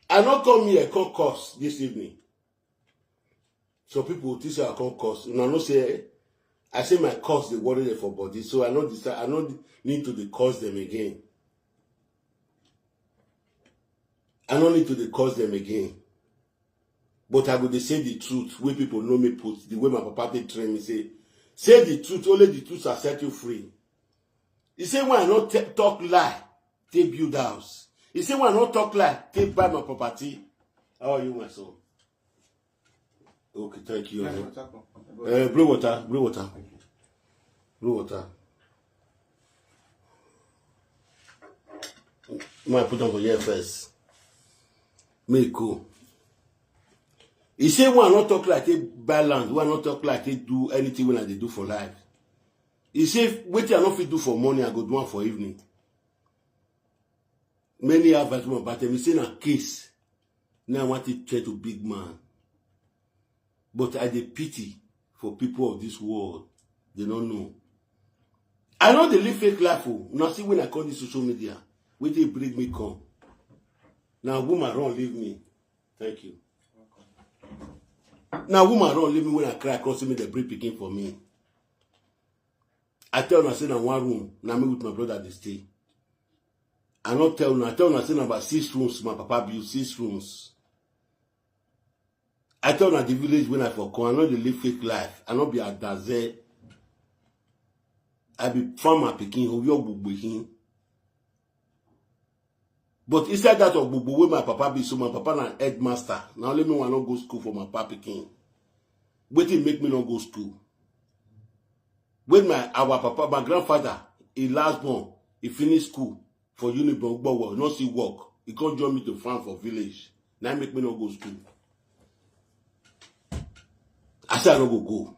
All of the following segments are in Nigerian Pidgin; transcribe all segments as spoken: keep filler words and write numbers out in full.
I no come here come curse this evening. Some people think say I come curse. Una know say I say my curse dey worry them for body, so I no decide. I no need to dey curse them again. I no need to dey curse them again. But I go dey say the truth wey people know me put, the way my papa take train me, say, say the truth, only the truth shall set you free. He say when I no te- talk lie, take build house. He say when I no talk lie, take buy my property. How are you, my son? Okay, thank you. Uh, bring water, bring water, bring water. May I put on for here first. Make e cool. He say when I no talk like take buy land, when I no talk like take do anything wey I dey do for life. He say wetin I no fit do for morning, I go do am for evening. Many advice from about him. He say na case. Now I want to turn to big man. But I dey pity for people of this world. They don't know. I no dey live fake life o. Una see when I come this social media, wey dey bring me come. Na woman run leave me. Thank you. Na woman run leave me when I cry, come see me dey bring pikin for me. I tell una say na one room, na me with my brother dey stay. I no tell una, I tell una say na about six rooms my papa build, six rooms. I tell una the village wey I for come, I no dey live fake life. I no be adaze. I be farmer pikin, Oyo Gbogbo hin. But inside that Ogbogbo wey my papa be, so my papa na headmaster. Na only me wey I no go school for my papa pikin. Wetin make me no go school? When my, our papa, my grandfather, he last born, he finish school for Unibon Ugbowo, no see work. He come join me to farm for village. Na make me no go school. I say I no go go.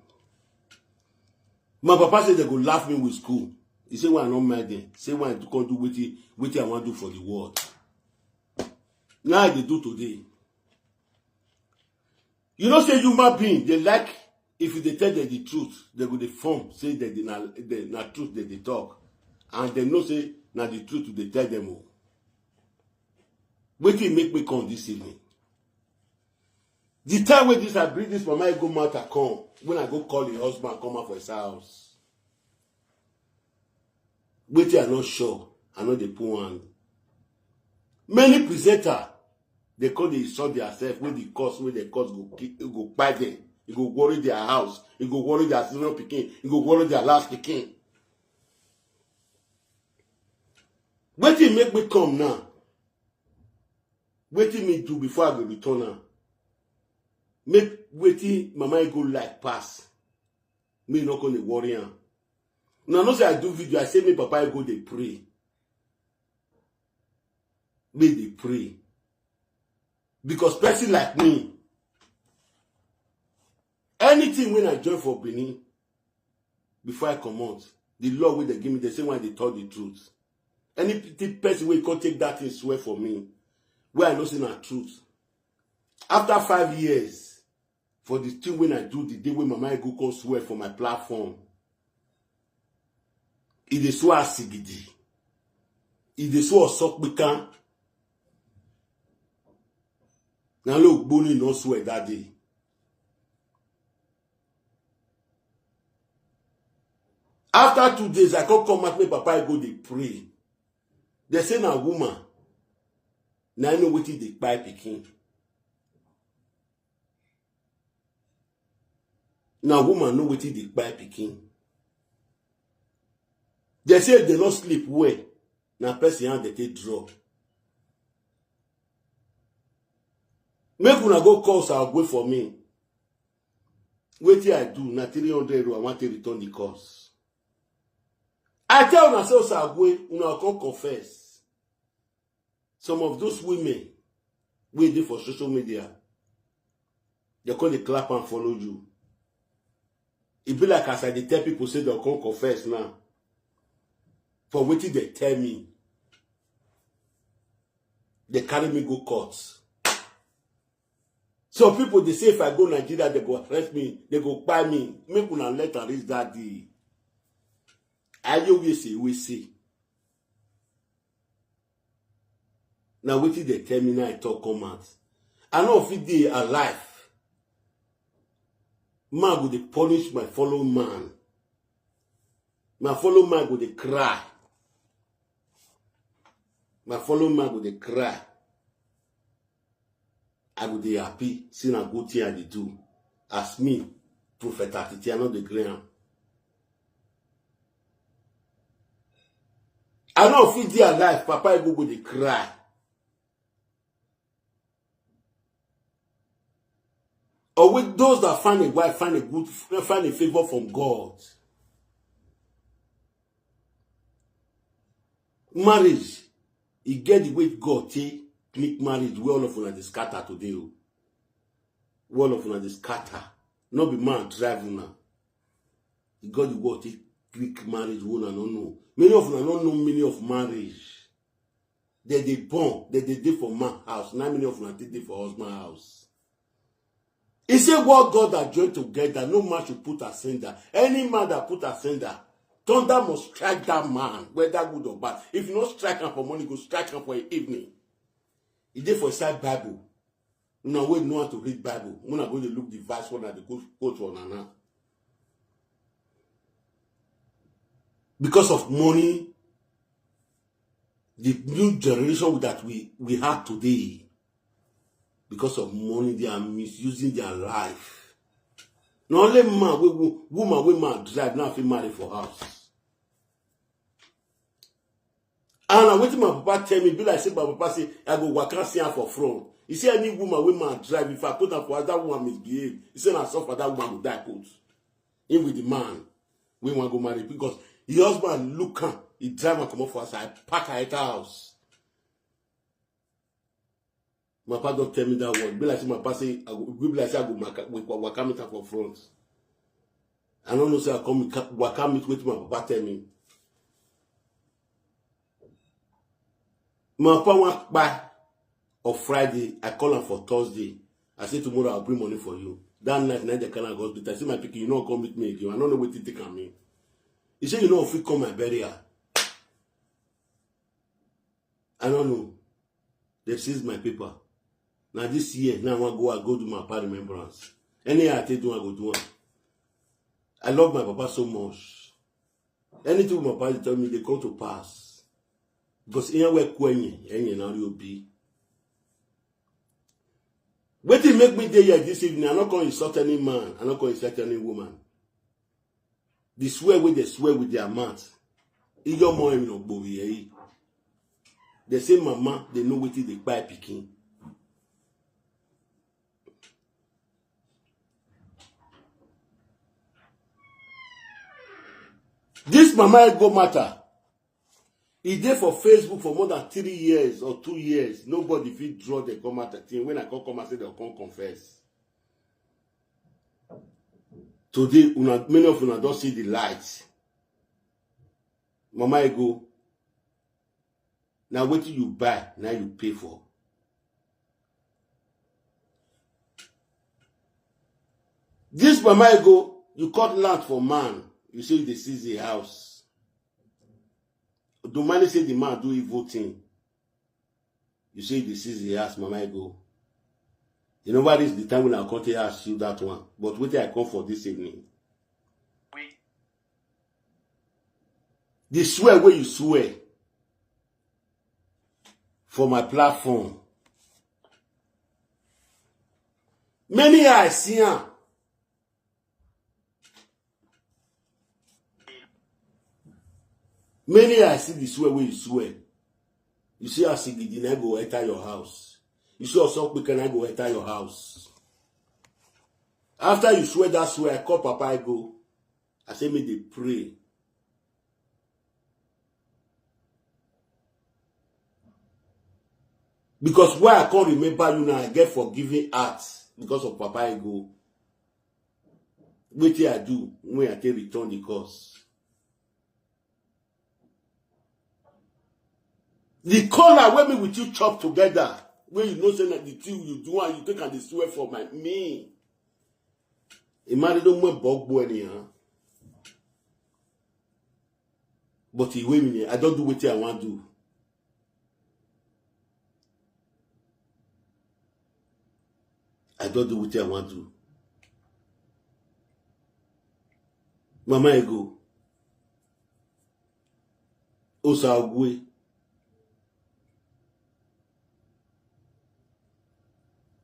My papa say they go laugh me with school. He say when I no mind them. Say when I come do wetin, wetin I wan do for the world. Now I dey do today. You know say human being, they like, if you dey tell them the truth, they go dey form, say that they na, they na truth that they talk. And they know say na the truth they tell them o. Wetin make me come this evening? The time wey this I bring this mama go matter come, when I go call the husband come out for his house. Wetin I no sure, I no dey put hand. Many presenter, they come dey insult theirself, wey the cause, wey the cause go ki-, go kpai them. E go worry their house, e go worry their senior pikin, e go worry their last pikin. Wetin make me come now? Wetin me do before I go return am? Make wetin mama e go like pass. Me no come dey worry am. Una know say I do video, I say me papa e go dey pray. Me dey pray. Because person like me, anything when I join for Benin, before I comot, the law wey they give me, they say when I dey tell the truth. Any p-, person wey come take that thing swear for me, wey I know say na truth. After five years, for the thing when I do the day when Mama Ego come swear for my platform, e dey so asigidi. E dey so osokpikan. Na lo gboni no swear that day. After two days, I come come out, make Papa Ego dey pray. They say na woman, na I know wetin dey kpai pikin. Na woman know wetin dey kpai pikin. They say if they no sleep well, na person hand they take draw. Make una go call Sagwe for me. Wetin I do na three hundred euro, I want to return the calls. I tell una say Sagwe, una come confess. Some of those women wey dey for social media, they come dey clap and follow you. E be like as I dey tell people say they come confess now. For wetin they tell me, they carry me go court. Some people dey say if I go Nigeria, they go arrest me, they go buy me. Make una let am reach that day. Ayo we say, we say. Na wetin dey tell me, na I talk come out. I no fit dey alive. Man go dey punish my fellow man. My fellow man go dey cry. My fellow man go dey cry. I go dey happy, say na good thing I dey do. As me, Prophet Atiti, I no dey gree am. I no fit dey alive, Papa Ego go dey cry. Or with those that find a wife, find a good, find a favor from God. Marriage, e get the way God take make marriage wey all of una dey scatter today o. Wey all of una dey scatter. No be man drive una. E get the way take make marriage wey una no know. Many of una no know meaning of marriage. Dem dey born, dem dey dey for man house. Na many of una take dey for husband house. He say, "What God has joined together, no man should put asunder." Any man that put asunder, thunder must strike that man, whether good or bad. If you no strike am for morning, go strike am for evening. E dey for inside Bible. Una wey know how to read Bible, una go dey look the verse wey I dey go quote for una now. Because of money, the new generation that we, we have today, because of money, they are misusing their life. Na only man wey wo-, woman wey man drive now fit marry for house. And na wetin my papa tell me, be like say my papa say, "I go waka see am for front." He say, "Any woman wey man drive, if I put am for house, that woman misbehave." He say, "Na suffer that woman go die put." Him with the man wey wan go marry, because him husband look am, he drive am comot for house, I pack am enter house. My papa don tell me that word. Be like say my papa say, I go, be like say I go waka, waka, waka meet am for front. I no know say I come waka, waka meet wetin my papa tell me. My papa wan kpai on Friday. I call am for Thursday. I say, "Tomorrow I'll bring money for you." That night, na the kind of hospital. I say, "My pikin, you no come meet me again. I no know wetin take am mean." He say, "You no fit come my burial." I no know. They seize my paper. Now this year, now I wan go, I go do my papa remembrance. Anyhow I take do, I go do am. I love my papa so much. Anything my papa dey tell me, dey come to pass. Because here we kwenye, enye na obi. Wetin make me dey here this evening, I no come insult any man, I no come insult any woman. The swear wey they swear with their mouth, e your more no gbori eh. They say mama, they know wetin dey kpai pikin. This Mama Ego matter, e dey for Facebook for more than three years or two years. Nobody fit draw the come out thing. When I come, come and say they come confess. Today, una, many of una don see the light. Mama Ego, na wetin you buy, na you pay for. This Mama Ego, you cut land for man, you say you dey seize the house. Domani say the man do evil thing. You say you dey seize the house, Mama Ego. You know what is the time when I come to ask you that one. But wetin I come for this evening. The swear wey you swear for my platform. Many I see am. Many I see the swear wey you swear. You see how Sigidi na go enter your house. You see how Sokpika na go enter your house. After you swear that swear, I call Papa Ego. I say, "Make they pray." Because why I can't remember you now, I get forgiving heart because of Papa Ego. Wetin I do when I take return the cause. The collar wey me with you chop together, wey you know say na the thing you do and you take and dey swear for my me. Imagine don't move bog boy anyhow. But he wey me, I don't do wetin I wan do. I don do wetin I wan do. Mama Ego, Osa Ogwe,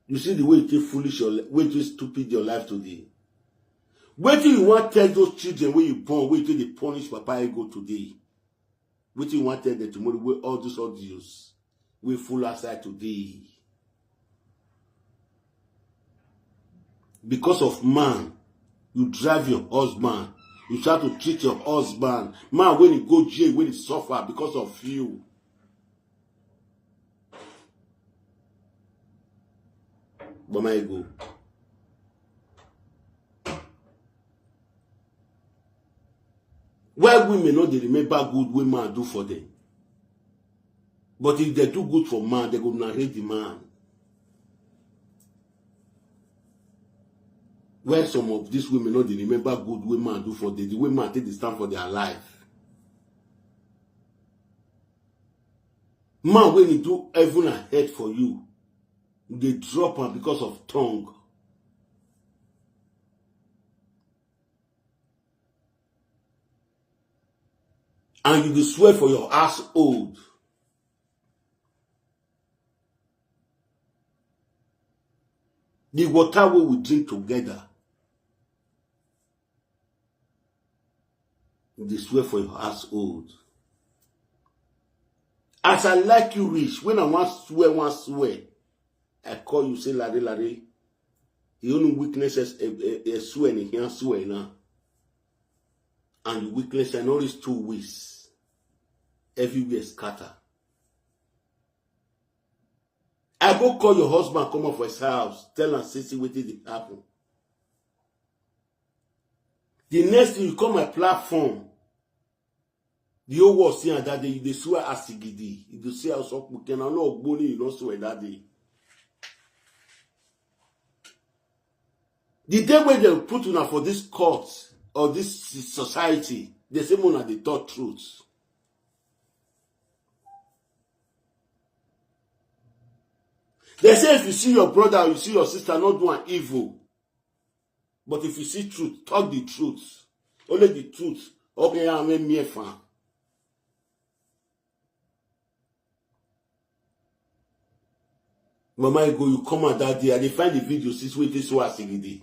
you see the way you take foolish your li-, way you take stupid your life today. Wetin you wan tell those children wey you born, wey you take dey punish Papa Ego today? Wetin you wan tell them tomorrow wey all those audios wey full outside today? Because of man, you drive your husband, you try to treat your husband. Man wey dey go jail, wey dey suffer because of you. Mama Ego. Why women no dey remember good wey man do for them? But if they do good for man, they go narrate the man. Why some of these women no dey remember good wey man do for them, the way man take dey stand for their life? Man wey dey do heaven and earth for you, you dey drop am because of tongue. And you dey swear for your household. The water wey we drink together, you dey swear for your household. As I like you reach, when I wan swear, wan swear, I call you, say, "Larry, Larry." The only weakness is a, a, a swear, and he can't swear now. And the weakness, I know it's two weeks. Everywhere scatter. I go call your husband, come up for his house, tell am, say, "See wetin dey happen." The next thing, you come my platform, the whole world see am that day, you dey swear asigidi, you dey say, "Osokpuke, na no ogboni, you no swear that day." The day wey dem put una for this court or this society, they say una dey talk truth. They say if you see your brother or you see your sister, not do an evil. But if you see truth, talk the truth. Only the truth. Okay, I'm a mere fan. Mama Ego, you come out that day. I dey find the video since wey this was asigidi.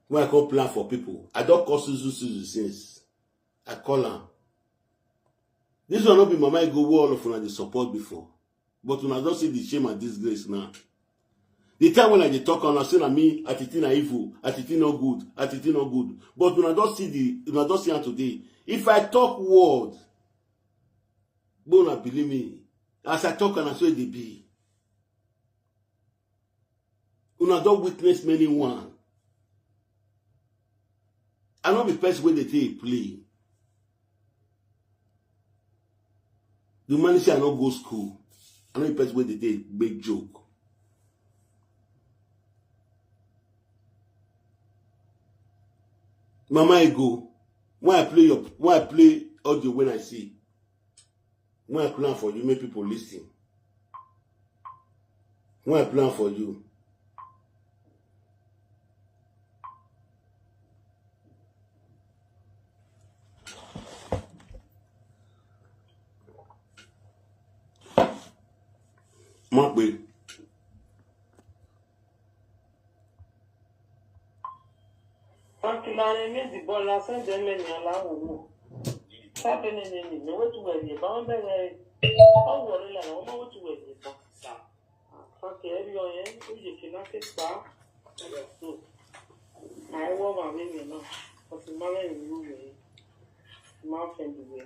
When I come plan for people, I don call Suzu Suzu since. I call am. This one no be Mama Ego wey all of una dey support before. But una don see the shame and disgrace now. The time when I dey talk, una say na me, Atiti na evil, Atiti no good, Atiti no good. But una don see the, una don see am today. If I talk word, but una believe me. As I talk, na so e dey be. Una don witness many one. I no be person wey dey take play. The man say I no go school. I no be person wey dey take make joke. Mama Ego, when I play your, when I play audio, when I see, when I plan for you, make people listen. When I plan for you. Má pé. Akilare mezi bola sende meni alawo. Sabe ne ne ne ne wetu weli ba on bere. O wori la na o ma wetu weli ba. Sa. Okay, every on yen, o je kina ke pa. So. Ai wo ma we mi na. O ti ma we mi ru we. Ma fe du we.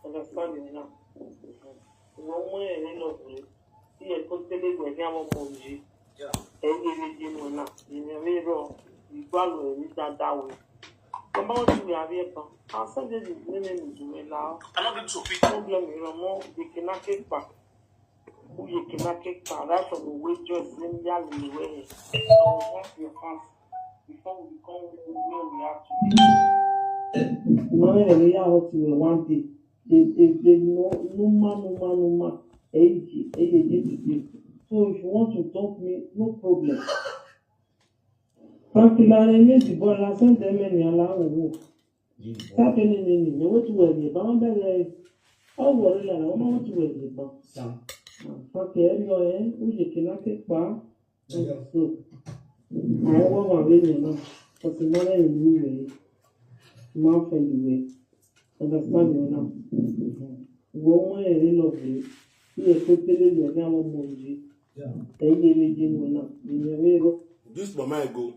Understand me now. Wo mo yen ni lo we. Ti e ko tele we ni awon ko ji. Ẹ̀yin lè jẹ́ wọn náà, èèyàn rírọ̀, ìgbàlù ẹ̀rí dáadáa wẹ̀. Tó bá wọ́n ti wẹ̀ àrí ẹ̀kan, a sẹ́jẹ̀ lè ní ní ìdúró la ọ́. Problem ìrọ̀mọ́ ìdíkìnnákẹ́pà. Ó yẹ kìnnákẹ́pà, right from the way Joyce ní ní àlè ìwé yẹn. Our first response before we become where we are today. Ìmọ̀ràn ẹ̀rí yà wọ́n ti wẹ̀ one day. They, they, they no, no man, no man, no man. Eiji, Eiji, Eiji. So if you want to dump me, no problem. Pakilare ne di bola send them any ala wo. Sabe ni ni ni wetu we ni ba wan bere. O wo re la na wan wetu we ni ba. Pake eri o e u je kina ke pa. So, I want my way ni na. But the money in you way. Ma friend you way. Understand you now. Wo mo e re love you. Iye ko tele yo ni awon mo ji. Eyin meji ni na. Ni re ro. This mama I go.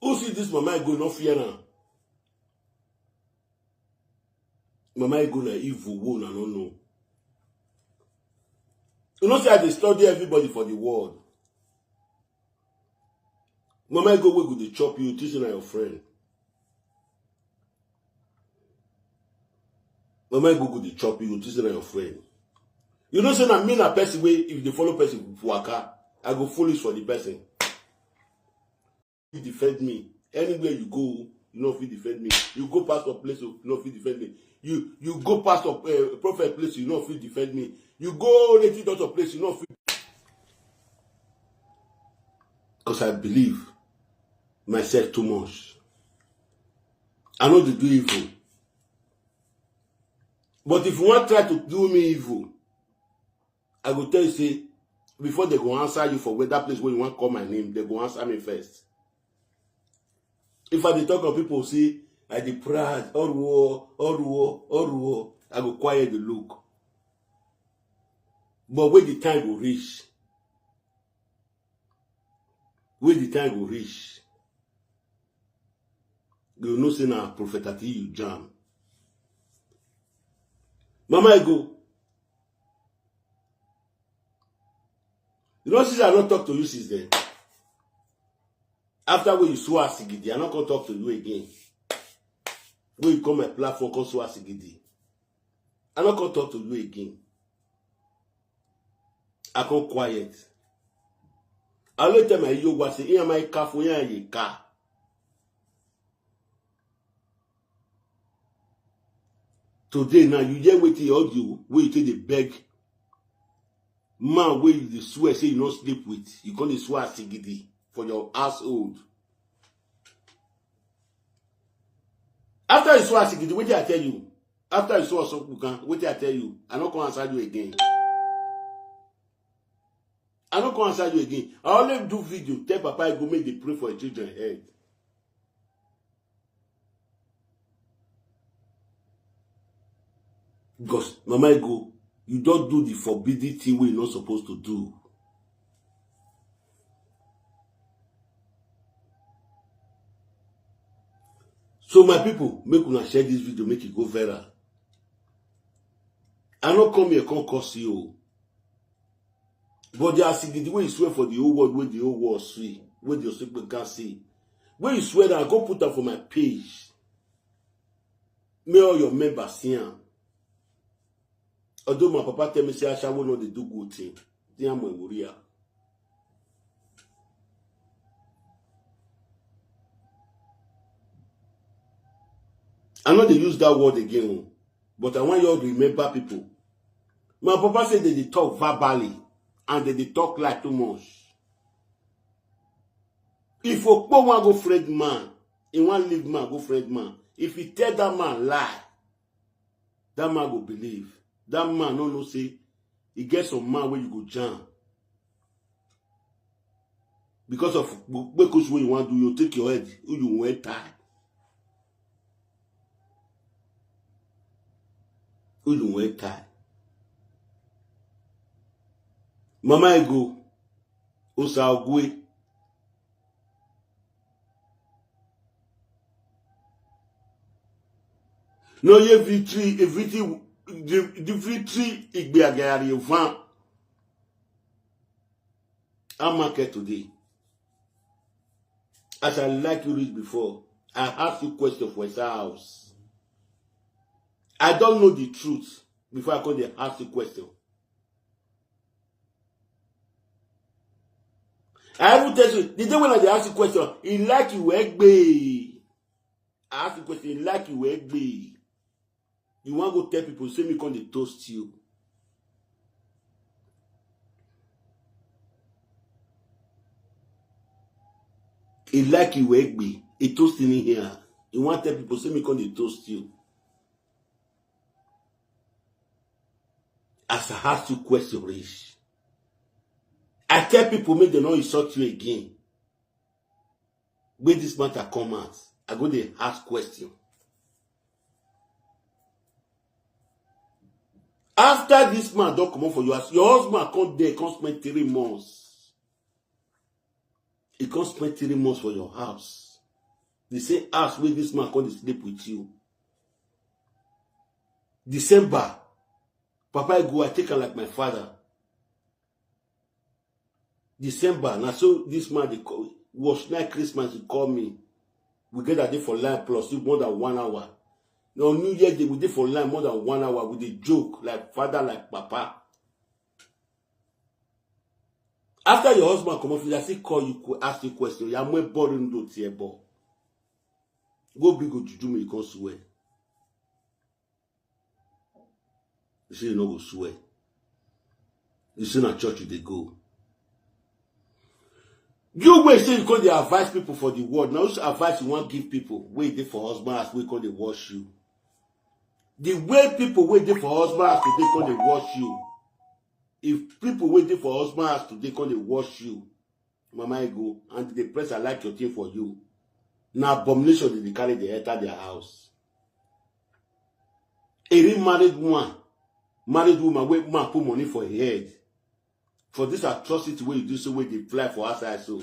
Who see this mama I go no fear am? Mama I go na evil wo na no no. You know say I dey study everybody for the world. Mama I go wey go dey chop you, this na your friend. Mama I go go dey chop you, this na your friend. You know say na me na person wey if you dey follow person for waka, I go foolish for the person. You defend me. Anywhere you go, you no fit defend me. You go pastor place, you no fit defend me. You you go pastor uh, prophet place, you no fit defend me. You go native doctor place, you no fit. Because I believe myself too much. I know they do evil. But if you want try to do me evil, I go tell you say before they go answer you for where that place where you want call my name, they go answer me first. If I dey talk of people say I dey proud, oruo, oruo, oruo, I go quiet the look. But when the time go reach, when the time go reach, you know say na prophet ati you jam. Mama I go. You know since I don't talk to you since then. After when you swear sigidi, I not gonna talk to you again. When you come my platform, come swear sigidi. I not gonna talk to you again. I come quiet. I only tell my yoga say, "Here my car for here ye car." Today now you hear wetin audio wey you take dey beg man wey you dey swear say you no sleep with, you come dey swear asigidi for your household. After you swear asigidi, wetin I tell you? After you swear osokukan, wetin I tell you? I no come answer you again. I no come answer you again. I only do video tell papa I go make dey pray for your children head. Because mama I go, you don't do the forbidden thing we not supposed to do. So my people, make una share this video, make it go viral. I no come here come curse you. But the asigidi wey you swear for the whole world, wey the whole world see, wey the Osogbo can see, wey you swear that I go put am for my page, make all your members see am. Although my papa tell me say ashawo no dey do good thing, dey am Maria. I no dey use that word again, but I want you all to remember people. My papa say they dey talk verbally and they dey talk like too much. If Okpo wan go friend man, he wan leave man go friend man. If he tell that man lie, that man go believe. That man no know say he get some man wey you go jam. Because of kpekus wey you wan do, you take your head, who you wan tie? Who you wan tie? Mama Ego, Osa Ogwe. No ye victory, a victory, the victory igbe agayari van. How market today? As I like you read before, I ask you question for his house. I don't know the truth before I come dey ask you question. I even tell you, the day when I dey ask you question, he like you egbe. I ask you question, he like you egbe. You wan go tell people say me come dey toast you. He like you, Egbe. He toast in here. He want tell people, say me come dey toast you. As I ask you question, reach. I tell people, make dem no insult you again. When this matter come out, I go dey ask question. After this man don comot for your house, your husband come there, come spend three months. He come spend three months for your house. The same house where this man come dey sleep with you. December, Papa, I go, I take am like my father. December, na so this man dey call, was night Christmas, he call me. We get that day for line plus more than one hour. Now New Year Day, we dey for line more than one hour. We dey joke like father, like papa. After your husband comot, I still call you, ask you question. Ya mo boring do tie bo. Go big go juju me, you come swear. You say you no go swear. You say na church you dey go. You wey say you come dey advise people for the world. Now which advice you wan give people wey dey for husband house wey come dey watch you? The way people wey dey for husband house today come dey watch you. If people wey dey for husband house today come dey watch you, Mama Ego, and they press I like your thing for you. Na abomination they dey carry dey enter their house. A real married woman, married woman wey man put money for her head. For this atrocity wey you do so wey dey fly for outside so.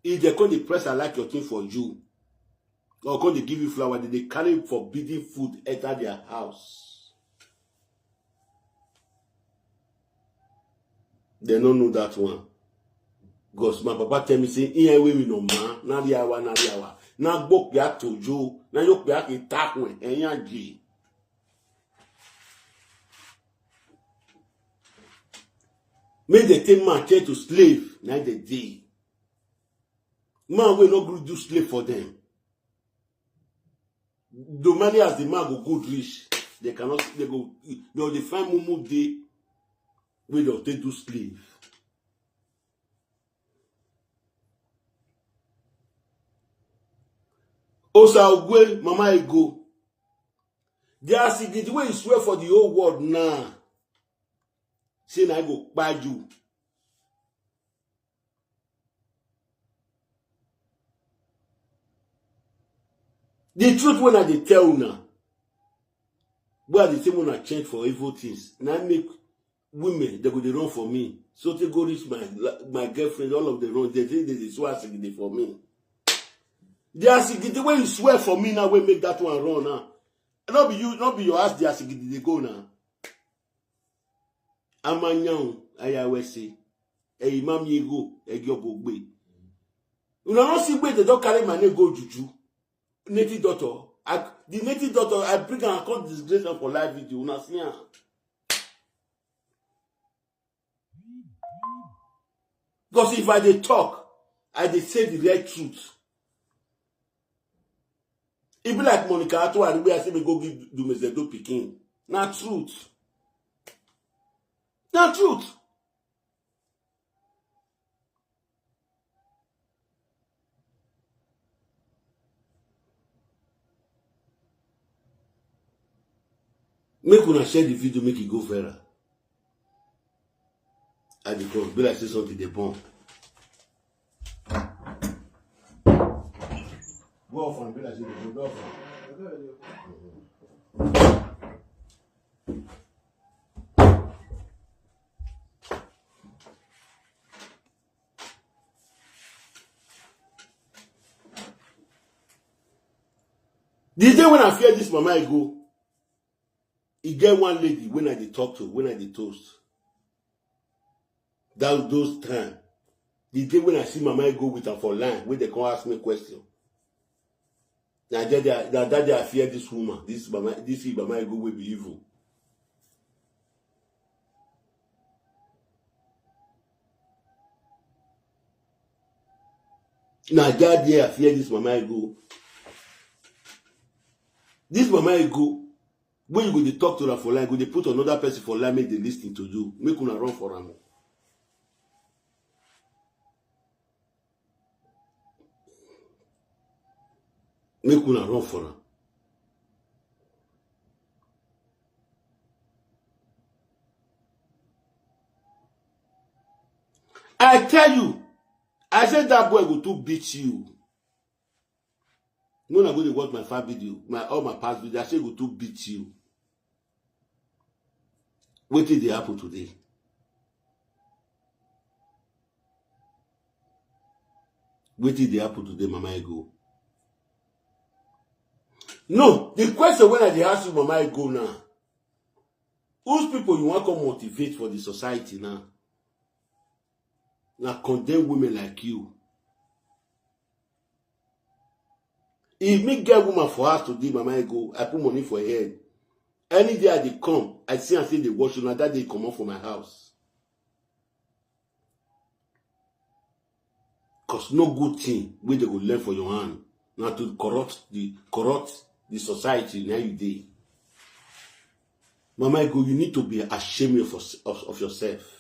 If they come dey press I like your thing for you, or come dey give you flower, they dey carry forbidden food enter their house. They no know that one. Because my papa tell me say, "Ihe wey we no ma, na di awa, na di awa. Na gbok ya tojo, na yok ya ki takwe, enya ji." Make dem take man turn to slave, na the day. Man wey no gree do slave for them. No matter as the man go good reach, they cannot, they go, they go dey find mumu day wey dem take do slave. Osa Ogwe, Mama Ego. There are sigidi wey you swear for the whole world now. Say na I go kpai you. The truth when I dey tell una, wey I dey say una change for evil things, na make women they go dey run for me. So they go reach my my girlfriend, all of them run. They say they dey swear sigidi for me. The asigidi wey you swear for me now, wey make that one run now. No be you, no be your ass the asigidi dey go now. Amanyan, ayawese, eyi mami ego, egi ogogbe. Una no see where they don carry my name go juju. Native doctor, I, the native doctor, I bring am come disgrace am for live video. Una see am. Because if I dey talk, I dey say the real truth. E be like Monica Atuari wey I say me go give Dumezedo pikin. Na truth. Na truth. Make una share the video, make e go viral. I dey come, be like say something dey burn. Go off am, be like say dey burn, go off am. The day when I fear this Mama Ego, e get one lady when I dey talk to, when I dey toast. That those time, the day when I see Mama Ego with her for line, when they come ask me question. Na that day, na that day I fear this woman, this Mama, this Mama Ego wey be evil. Na that day I fear this Mama Ego. This Mama Ego, when you go dey talk to her for line, go dey put another person for line, make they listen to you, make una run for am. Make una run for am. I tell you, I say that boy go too beat you. No, I go dey watch my far video, my all my past video. I say go too beat you. Wetin dey happen today? Wetin dey happen today, Mama Ego? No, the question wey I dey ask you, Mama Ego, now, whose people you wan come motivate for the society now? Na condemn women like you. If me get woman for house today, Mama Ego, I put money for her head. Any day I dey come, I see am say dey watch una, that day comot for my house. Cause no good thing wey dem go learn for your hand na to corrupt the, corrupt the society na you dey. Mama Ego, you need to be ashamed of, of, of yourself.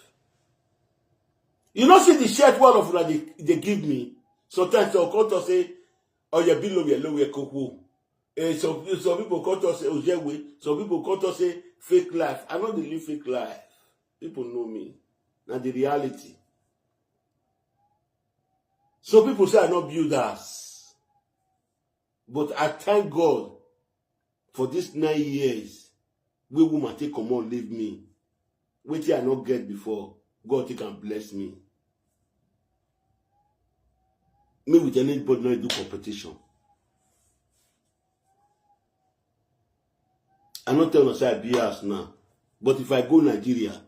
You no see the shirt wey all of una dey, dey give me? Sometimes dem come talk say, "Oh, you be low, low, kokwo." Eh, some, some people come talk say, "Ojewe." Some people come talk say, "Fake life." I no dey live fake life. People know me. Na the reality. Some people say I no build house. But I thank God for these nine years wey woman take comot leave me. Wetin I no get before, God take am bless me. Me with anybody no do competition. I no tell una say I be house now. But if I go Nigeria,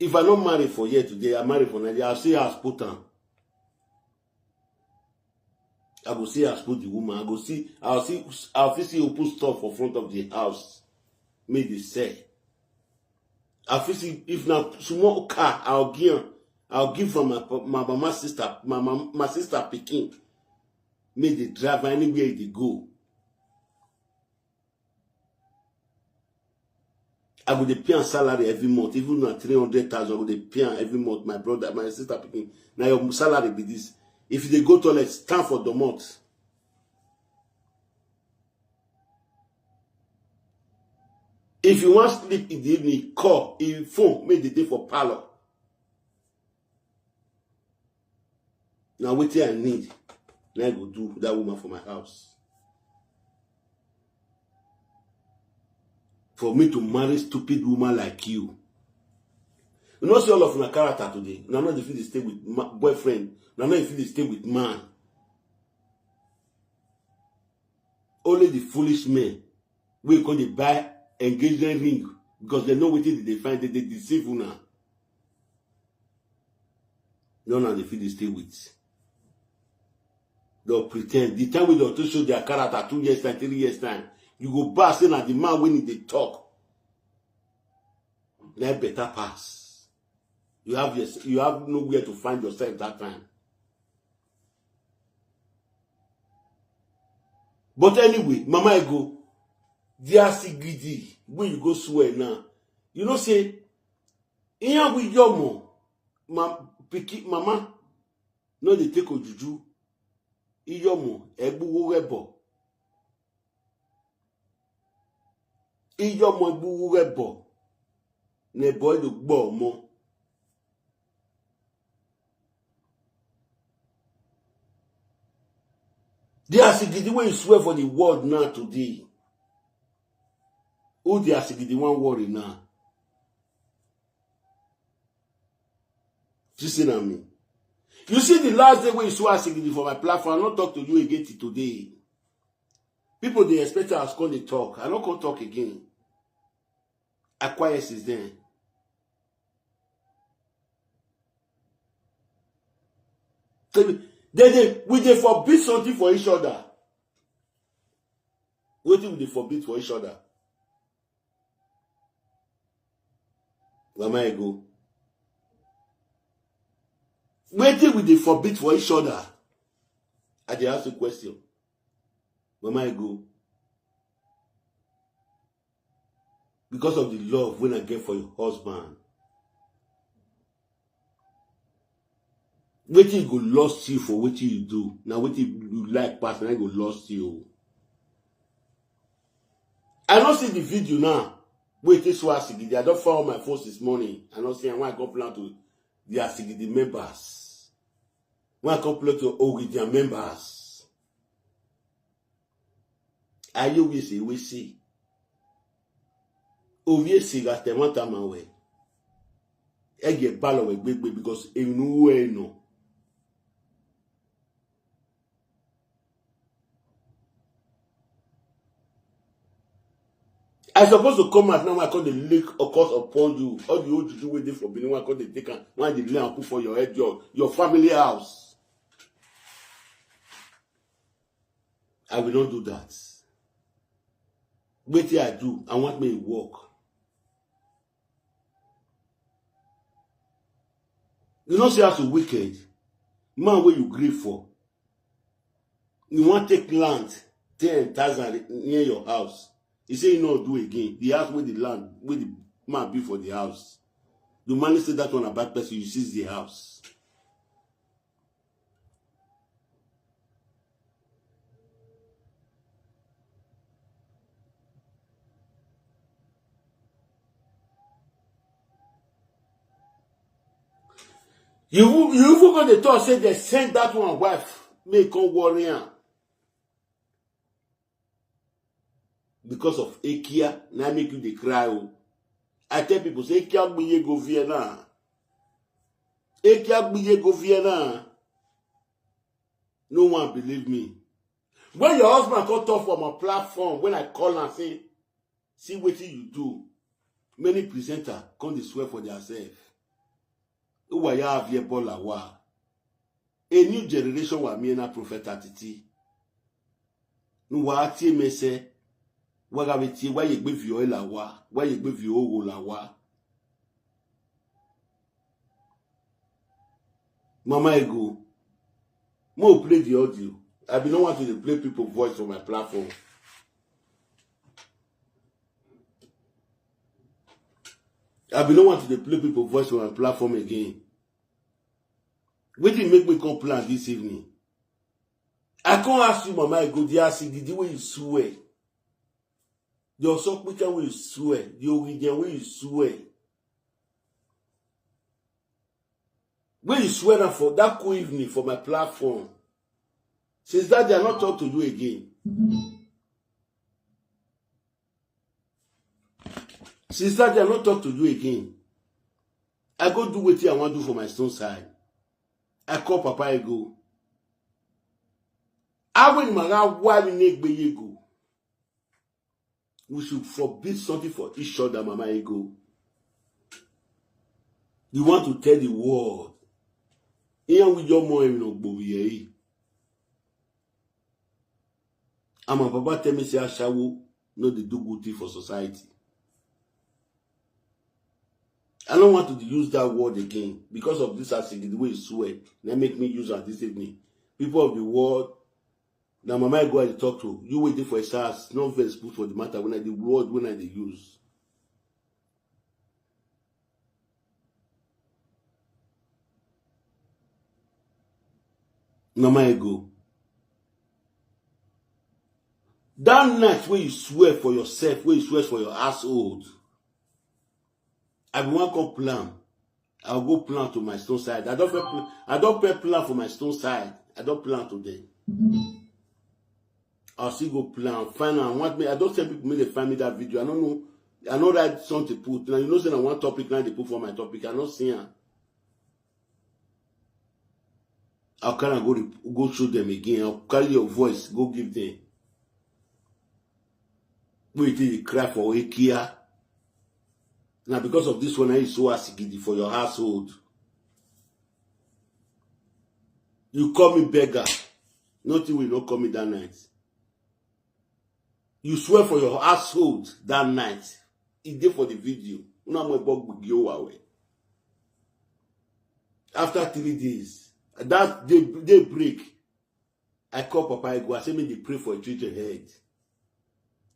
if I no marry for here today, I marry for Nigeria, I see house put am. I go see house put the woman. I go see, I'll see, I'll fit see open store for front of the house. Make dey sell. I fit see if na small car, I'll give am. I'll give am my, my mama sister, my, my, my sister pikin. Make dey drive anywhere they go. I go dey pay am salary every month, even na three hundred thousand, I go dey pay am every month. My brother, my sister pikin, na your salary be this. If you dey go toilet, stand for domot. If you wan sleep in the evening, call, if phone, make dey dey for parlour. Na wetin I need, na I go do that woman for my house. For me to marry stupid woman like you. You know say all of una character today, una no dey fit dey stay with ma-, boyfriend, una no dey fit dey stay with man. Only the foolish men wey come dey buy engagement ring because they know wetin they dey find, they dey deceive una. No, na dey fit dey stay with. They'll pretend. The time wey they'll show their character two years time, three years time, you go back say na the man wey dey talk. Na better pass. You have your, you have nowhere to find yourself that time. But anyway, Mama Ego, there sigidi wey you go swear now. You know say, iyan wi yomo, ma, pikin, mama, no dey take ojuju. Iyomo, egbuwo rebo. Iyomo egbuwo rebo. Ne boy do gbo mo. The asigidi wey you swear for the world now today. Who the asigidi wan worry now? You see na me. You see the last day wey you swear asigidi for my platform, I no talk to you again till today. People dey expect us come dey talk. I no come talk again. I quiet since then. They, they, they, we dey forbid something for each other. Wetin we dey forbid for each other? Mama Ego. Wetin we dey forbid for each other? I dey ask you question. Mama Ego. Because of the love wey I get for your husband. Wetin go lost you for wetin you do? Na wetin you like pass na go lost you. I no see the video now. Wait, this was Sigidi. I don't follow my phone this morning. I don't see when I go plan to the Asigidi members. When I go plan to Ogidian members. Ayo we say we see. Ovie siga te mata mawe. Ege balo we gbegbe because enu we no. I suppose to come out now. I come the lake occurs upon you. All the old juju wey dey for Benin, I come dey take am. When the lay and put for your head, your your family house. I will not do that. Wetin I do, I want me work. You know, see as you wicked. Man wey you gree for, you wan take land ten thousand near your house. He say he no do again. The house wey the land wey the man build for the house. The man say that one na bad person, you seize the house. You you even go dey talk say they send that one wife make come worry am because of Ekia na make you dey cry o. I tell people say Ekia gbiye go Vienna. Ekia gbiye go Vienna. No one believe me. When your husband come talk for my platform, when I call and say, see wetin you do, many presenter come dey swear for their self. Uwa ya avie bola wa. A new generation wa mi na prophet atiti. Nu wa ati emese. Wa ga veti wa ye gbe vi oil la wa, wa ye gbe vi owo la wa. Mama Ego, mo play the audio. I be no want to dey play people voice for my platform. I be no want to dey play people voice for my platform again. Wetin make me come plan this evening? I come ask you, Mama Ego, the acidity wey you swear, the osokpika wey you swear, the origen wey you swear, wey you swear am for that cool evening for my platform. Since that day, I not talk to you again. Since that day, I not talk to you again. I go do wetin I wan do for my stone side. I call Papa Ego. Awe ni mara wa ni negbe yego. We should forbid something for each other, Mama Ego. You want to tell the world. Iyan we your mo emi no gbo ye. And my papa tell me say ashawo no dey do good thing for society. I don't want to use that word again because of this acidity wey you swear. That make me use am this evening. People of the world, na Mama Ego I dey talk to. You wey dey for a house, no vex put for the matter when I dey word when I dey use. Mama Ego. That night wey you swear for yourself, wey you swear for your household, I be wan come plan. I go plan to my stone side. I don pay, I don pay plan for my stone side. I don plan to them. I still go plan. Find out. Want me? I don't tell people make they find me that video. I don't know. I know that something put. Now you know say na one topic now they put for my topic. I not see am. I'll carry and go rep- go show them again. I'll carry your voice, go give them. Wait till they cry for Ekia. Now because of this one, I so asigidi for your household. You call me beggar. Nothing will not call me that night. You swear for your household that night. E dey for the video. Una mo gbọ́ gbìgì ó wà wẹ̀. After three days, that day, day break, I call Papa Ego. I say make they pray for your children head.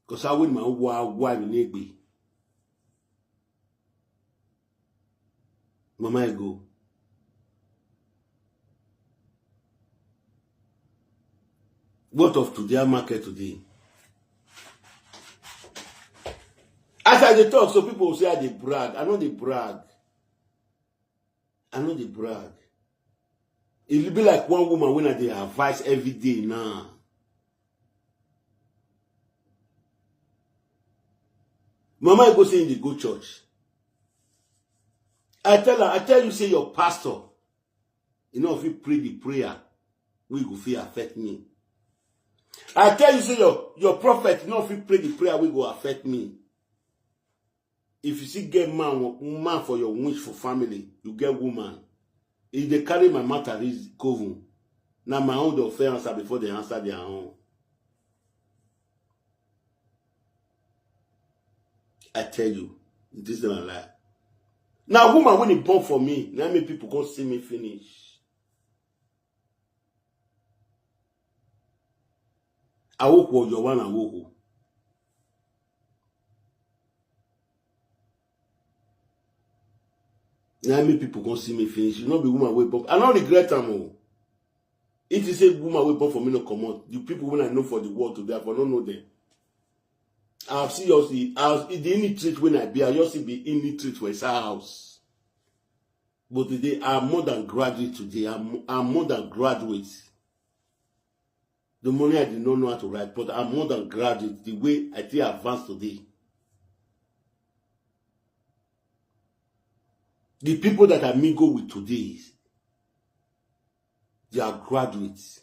Because I win my wa wa in Egbe. Mama Ego. What of today? Market today? As I dey talk, so people say I dey brag. I no dey brag. I no dey brag. E be like one woman wey I dey advise every day now. Mama, I go say you dey go church. I tell her, I tell you, say your pastor, you know, if you pray the prayer, we go feel affect me. I tell you, say your, your prophet, you know, if you pray the prayer, we go affect me. If you see get man, man for your wish for family, you get woman. If they carry my matter, reach coven. Now my own, they'll fair answer before they answer their own. I tell you, this is not a lie. Now, woman, when he born for me, now make people come see me finish. Awoku Oyo one Awoku. Now make people come see me finish. You not be woman wake up. I don't regret am o. It is a woman wake up for me no comot. The people when I know for the world today, I for no know them. I've seen your see, I've the illiterate when I be, I just be illiterate for his house. But today, I'm more than graduate today. I'm, I'm more than graduate. The money I did not know how to write, but I'm more than graduate the way I think advance today. The people that I mingle with today, they are graduates.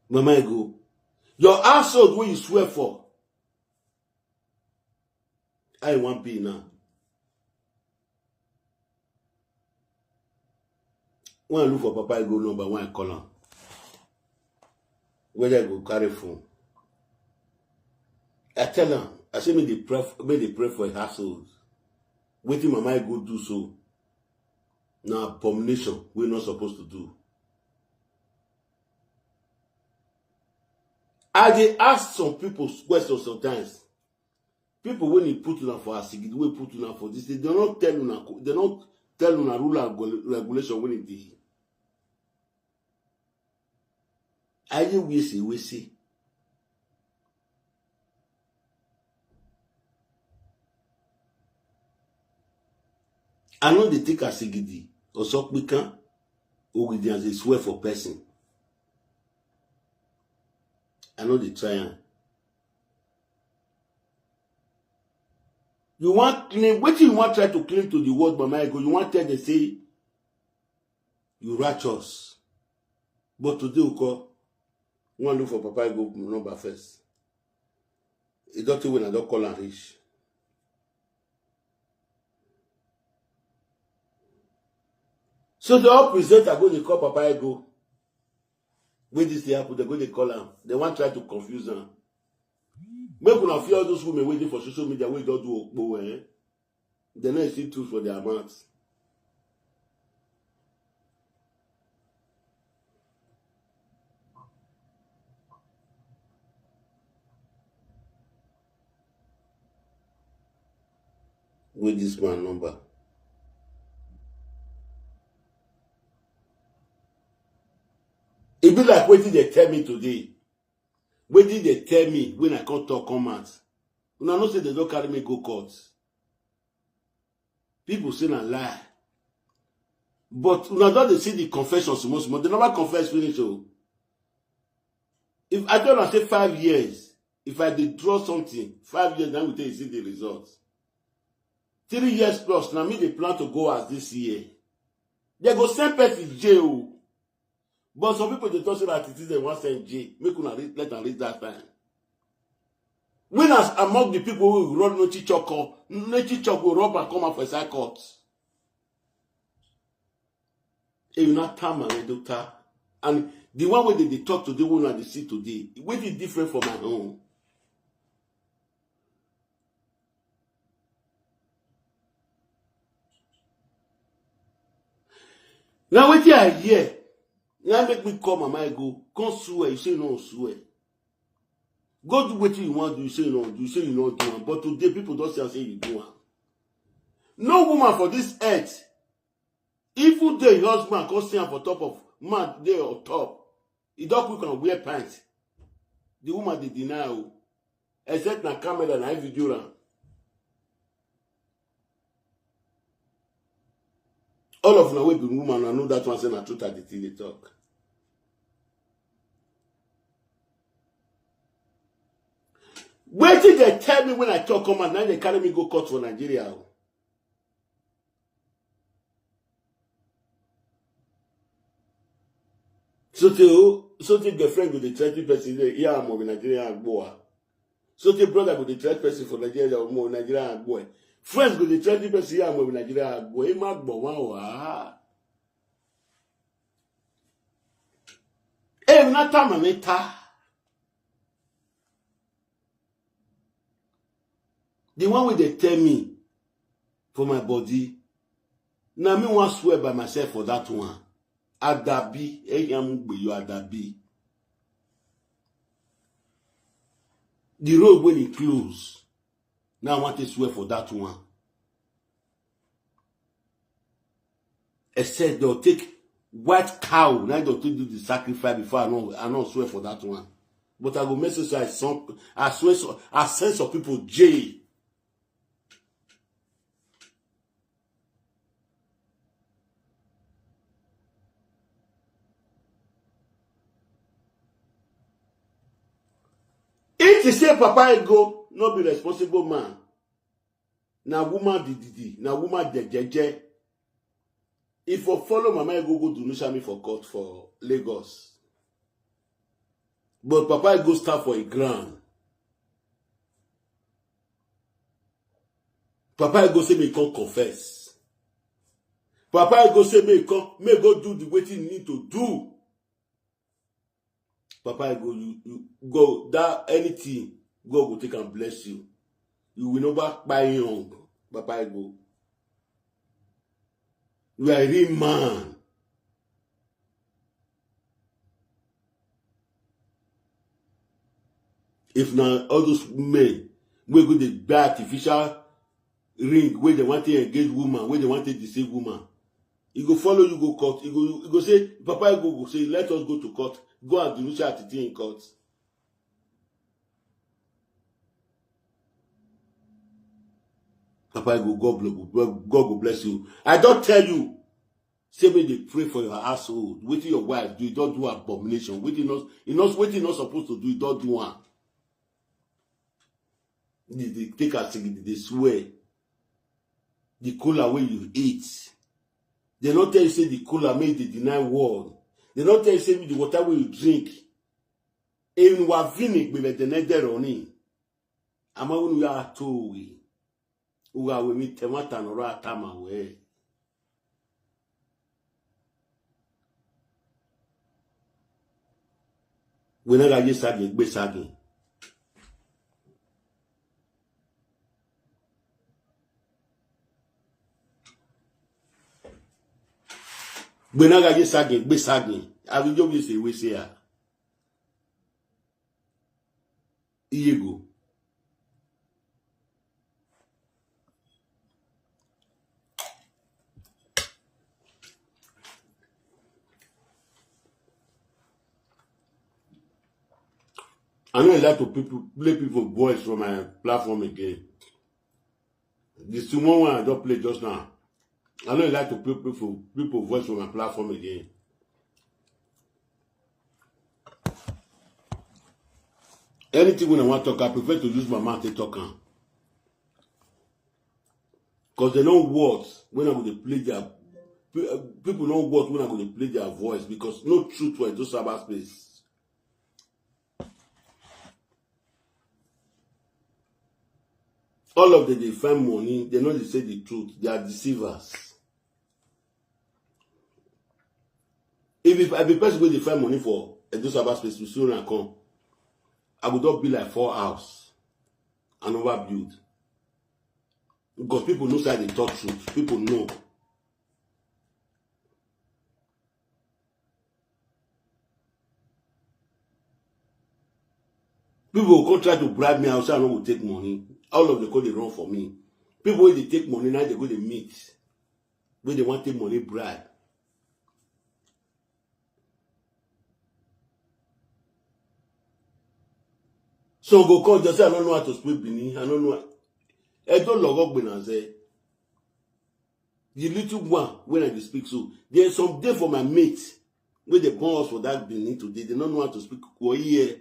Mama, I go. Your household where you swear for, I want be now. When I look for Papa, I go number one, I call him. Whether I go carry phone. I tell him, I say, make they pray, make they pray for a household. Waiting, Mama, I go do so. Now, abomination, we're not supposed to do. I dey ask some people questions sometimes. People when he put una for asigidi, we put una for this, they don't tell una, they don't tell una rule and go- regulation when it is. I dey we say we say. I know they take asigidi or sokpikan or with as a swear for person. I know they try am. You want claim, what you want try to claim to the world, Mama Ego? You want tell them say you righteous. But today we call one look for Papa Ego number first. He don't think when I don't call and reach. So the all presenter go dey call Papa Ego. When this dey happen, they go dey call am. They want try to confuse am. Make una fear all those women waiting for social media wey don do okpo, eh? They no see tools for their mouth. With this man number. E be like wetin they tell me today. Wetin they tell me when I come talk come out. Una know say they don't carry me go court. People say na lie. But una don dey see the confession small small. They never confess finish o. If I tell una say five years, if I dey draw something, five years, then we take see the results. Three years plus, na me dey plan to go as this year. They go send person jail o. But some people dey talk say that it is the one send jail. Make una read, let am read that time. When as among the people who run no chichoko, no chichoko rob and come out for inside court. If you not time and doctor, and the one way they dey talk today, one and they see today, wey dey different from my own. Now wetin I hear, now make me call Mama Ego, come swear, you say you no swear. Go do wetin you want do, you say you no do, you say you no do am. But today people don't say, say you do am. No woman for this earth Even though him husband come see am for top of man dey on top, he don quick and wear pants. The woman dey deny o, except na camera na him video am. All of una wey be woman, I know that one say na truth I dey still dey talk. Wetin dem tell me when I talk come out, na dem carry me go court for Nigeria o. Sotey o, sotey girlfriend go dey threaten person, say, "Yeah, I'm of Nigeria, agboa." Sotey brother go dey threaten person for Nigeria, "I'm of Nigeria, agboa." Friends go dey threaten person, "Yeah, I'm of Nigeria, agboa." Ẹ má gbọ̀ wọ́n wá. Ẹ ná tà mà ní ta. The one wey dey tell me for my body, na me wan swear by myself for that one. Adabi, Enyamugbeyo Adabi. The road wey e close, now I wan take swear for that one. Except they'll take white cow, now they'll take do the sacrifice before I know, I know swear for that one. But I go make sure say I some, I swear so, I send some people jail. If you say Papa Ego, no be responsible man. Na woman dididi, na woman jejeje. If you follow Mama Ego go Dunusha me for court for Lagos. But Papa Ego stand for a ground. Papa Ego say me come confess. Papa Ego say me come, me go do the wetin he need to do. Papa Ego, you, you go that anything, God go take and bless you. You will never buy young, Papa Ego. You are a real man. If na all those men wey go dey buy artificial ring, wey dem wan take engage woman, wey dem wan take deceive woman, e go follow you go court. E go, e go say, Papa Ego go say, "Let us go to court. Go and denounce her in court." Papa Ego, God blo-, God go bless you. I don tell you, say make dey pray for your household. Wetin your wife do, you don do abomination. Wetin not, you not, wetin not supposed to do, you don do am. They, they take a sing, they swear. The cola wey you eat, they not tell you say the cola make the deny world. They not tell you say the water wey you drink. Even wa vini gbe the neder oni. Ama unu ya towi. Uga we mi temata no ra tama we. We na ga ye sagi, gbe sagi. We na ga ye sagi, gbe sagi. Abi jo bi se we se ya. Iyego. I no like to people, play people voice for my platform again. The small one I just play just now, I no like to play people, people voice for my platform again. Anything when I want to talk, I prefer to use my mouth to talk am. Because they know what when I go to play their pe-, people know what when I go to play their voice, because no truth for those cyber space. All of them, they find money, they know they say the truth, they are deceivers. If, if I be person wey dey find money for Edo cyber space, you see una come, I go just be like four house and over build. Because people know say I dey talk truth. People know. People go come try to bribe me, I say I no go take money. All of them go dey run for me. People wey dey take money, now they go dey meet. wey dey wan take money bribe. Some go come just say, "I no know how to speak Benin, I no know." Edo logo gbena say, the little one when I dey speak so, there is some day for my mate wey dey born us for that Benin today, they no know how to speak Koyi here.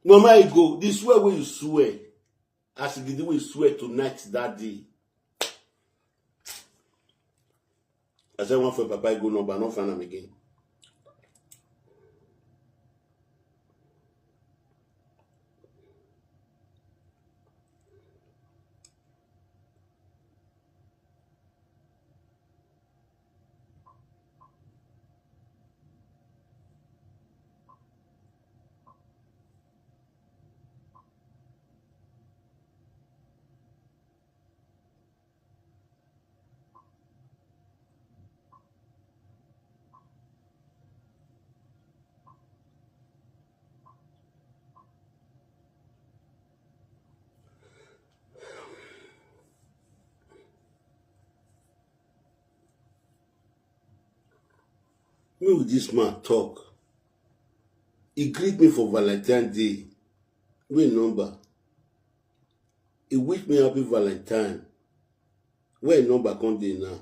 Mama Ego, the swear wey you swear, as you did wey you swear tonight that day. I said one for Papa Ego number, I no find am again. Me with this man talk. He greet me for Valentine Day. Wey number? He wish me happy Valentine. Where number come dey now?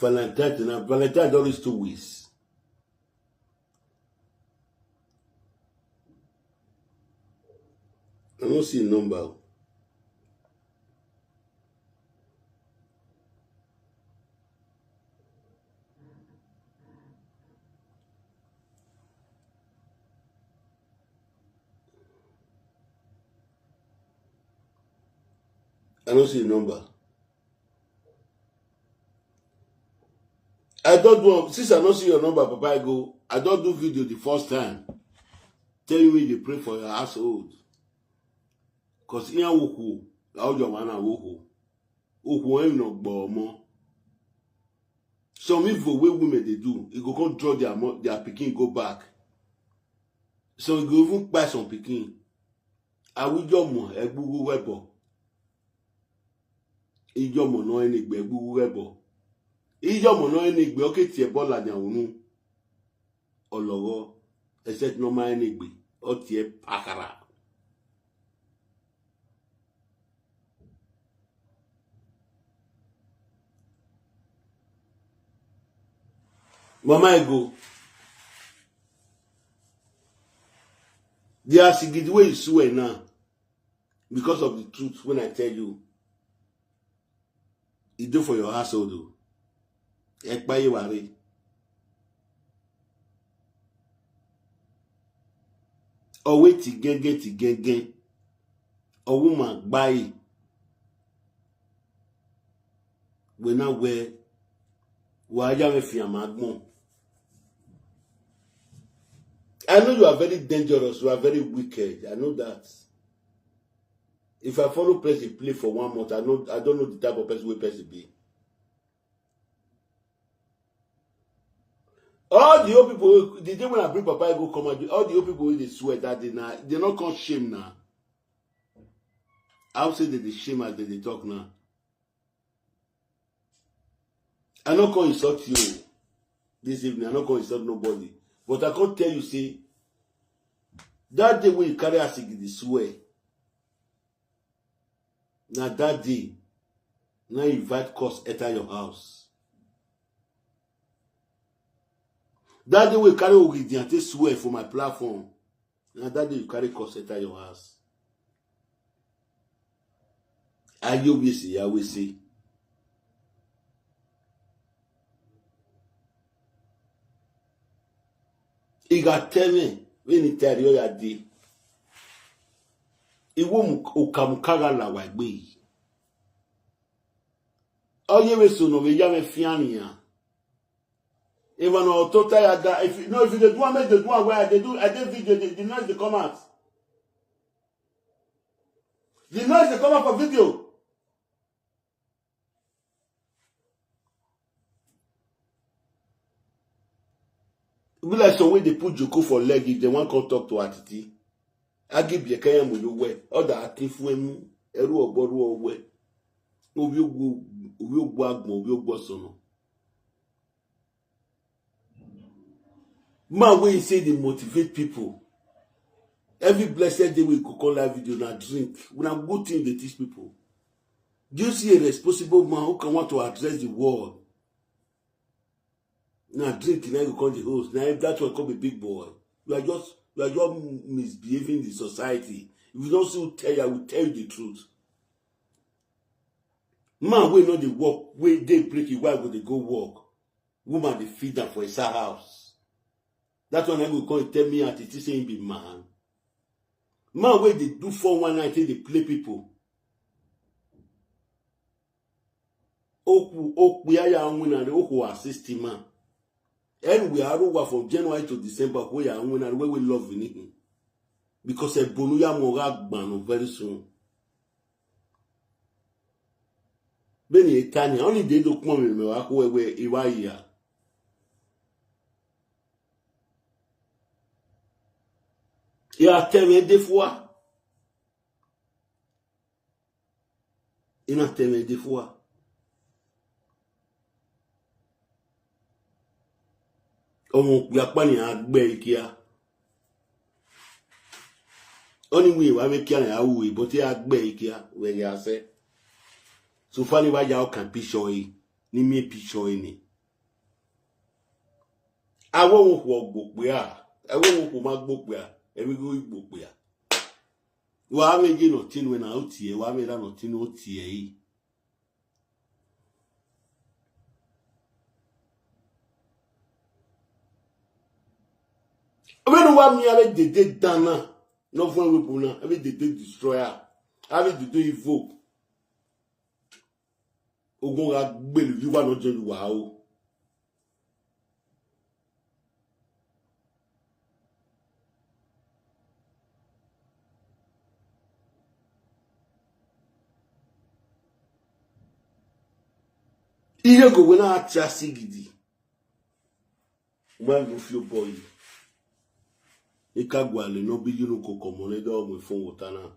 Valentine na Valentine don reach two weeks. I no see him number o. I no see him number. I don do am since I no see your number, Papa Ego. I don do video the first time. Tell you wey dey pray for your household. Cause ihe wokwu, how your man wokwu. Wokwu when you no gbo omo. Some evil wey women dey do, e go come draw their mo- their pikin go back. So e go even kpai some pikin. Awujomo egbugu webo. Ijomo no enegbe egbugu webo. Ijomo no enegbe oke tie bola nya unu. Ologo, except normal enegbe, o tie pakara. Mama Ego, the asigidi wey you swear now, because of the truth when I tell you, e dey for your household o. Ẹ páyé wá rí. Ọwé ti gẹ́gẹ́ ti gẹ́gẹ́. Ọwọ́ mà gbáyé. Wena wẹ. Wàá yá mi fi àmà gbọ̀n. I know you are very dangerous, you are very wicked. I know that. If I follow person play for one month, I know I don't know the type of person wey person be. All the old people, wey- the day when I bring Papa Ego come out, all the old people wey dey swear that day na, they no come shame na. I would say they dey shame as they dey talk now. I no come insult you this evening. I no come insult nobody. But I come tell you say, that day wey you carry asigidi swear, na that day na invite curse enter your house. That day wey you carry ogidiyan take swear for my platform, na that day you carry curse enter your house. Ayé òbí èsì ìyá wé sí. Ìgà tẹ́mẹ̀ wé ní tẹ̀rí ọ̀yà dé. Ìwọ òkàmùkàrà làwà gbé yìí. Ọyẹ wé sọnà wé yá wé fíàmìyàn. Ìwọ̀n ọ̀tọ̀ táyà ga. If you, no, if you dey do am, make dey do am well. I dey do, I dey video, the, the noise dey come out. The noise dey come out for video. E be like some wey dey put joko for leg if dem wan come talk to Atiti. Agi biekaya mo yo we. Oda ati fuemu. Eru oboru owe. Obi ogbo, obi ogbo agbon, obi ogbo sono. Man wey say dey motivate people. Every blessed day we go call live video na drink. Una good thing dey teach people. Do you see a responsible man who can want to address the world? Na drink na you go come the host. Na if that one come be big boy. You are just you are just misbehaving in society. If you don't see who tell you, I will tell you the truth. Man wey no dey work, wey dey break, him wife go dey go work. Woman dey feed am for inside house. That one na go come tell me auntie say him be man. Man wey dey do four one nine take dey play people. Okwu okwu ya ya nwina re okwu assist man. Anyway, arowa from January to December, we ya nwina re we we love in him. Because ebonu ya mo ga gbanu very soon. Beni etani only dey do pon mi me wa ko we iwa iya. Ya teme de fua. Ina teme de fua. Ọmọ òpè apá ni a gbẹ ike a. Ó ní wíì wá mí kí àrùn àwùwì bó tí a gbẹ ike a wẹ̀rẹ̀ àṣẹ. So fani wá ya ọkàn píṣọ yìí ní mí píṣọ yìí ni. Awọ́ wọn kò gbòpè à, ẹwọ́ wọn kò má gbòpè à, ẹ̀mí kò gbòpè à. Wàá méjì nà tínú ẹ̀ nà ó tiẹ̀, wàá méjì nà tínú ó tiẹ̀ yìí. When wa mi ave dede dana, no fun we puna, ave dede destroyer, ave dede evoke. Ogun ga gbelu, you are not doing wow. Iye go wena atia sigidi. Uma go feel boy. Ika gwale no be you no go come on the dog with phone water now.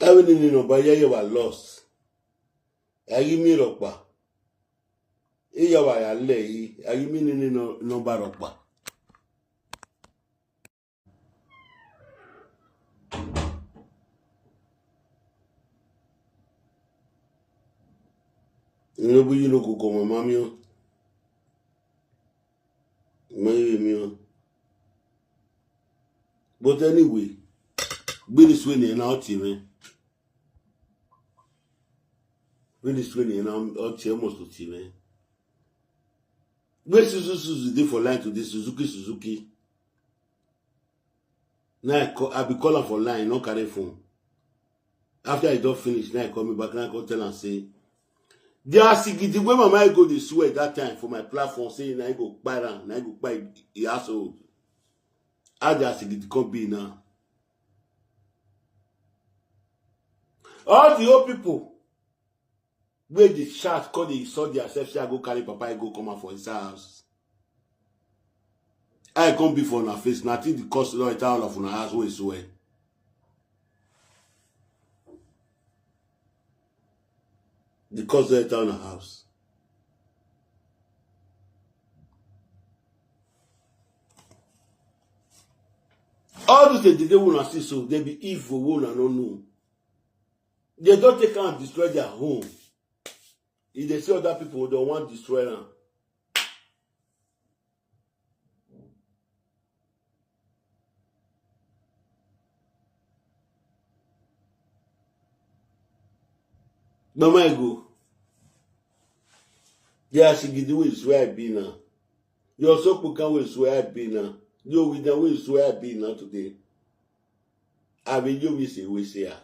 Awi nini no ba yeye wa loss. Ayi mi rokpa. Iya wa ya le yi. Ayi mi nini no no ba rokpa. Inobu you no go come, mami o. Mami mi o. But anyway, gbé this way ni ẹ náà ọtí rẹ. Gbé this way ni ẹ náà ọtí ẹ mọ̀ tó tì rẹ. Gbé Suzu Suzu dey for line today, Suzuki Suzuki. Now I, call, I be call am for line, no carry phone. After I don finish, now I call me back, now I call tell am say, the asigidi wey mama go dey swear that time for my platform say na go kpai am, na go kpai e household. How the asigidi come be now? All the old people wey dey shout, call dey insult theirself, say I go carry papa, I go come out for inside house. I come be for una face, na till the curse don enter all of una house wey swear. The curse don enter una house. All those dey dey una see so, they be evil wey una no know. They don take am destroy their home. If they see other people, they wan destroy am. Mama Ego, The Asigidi wey swear I be now. The Osopukan wey swear I be now. The Owidan wey swear I be now today. I be you we say we say ah.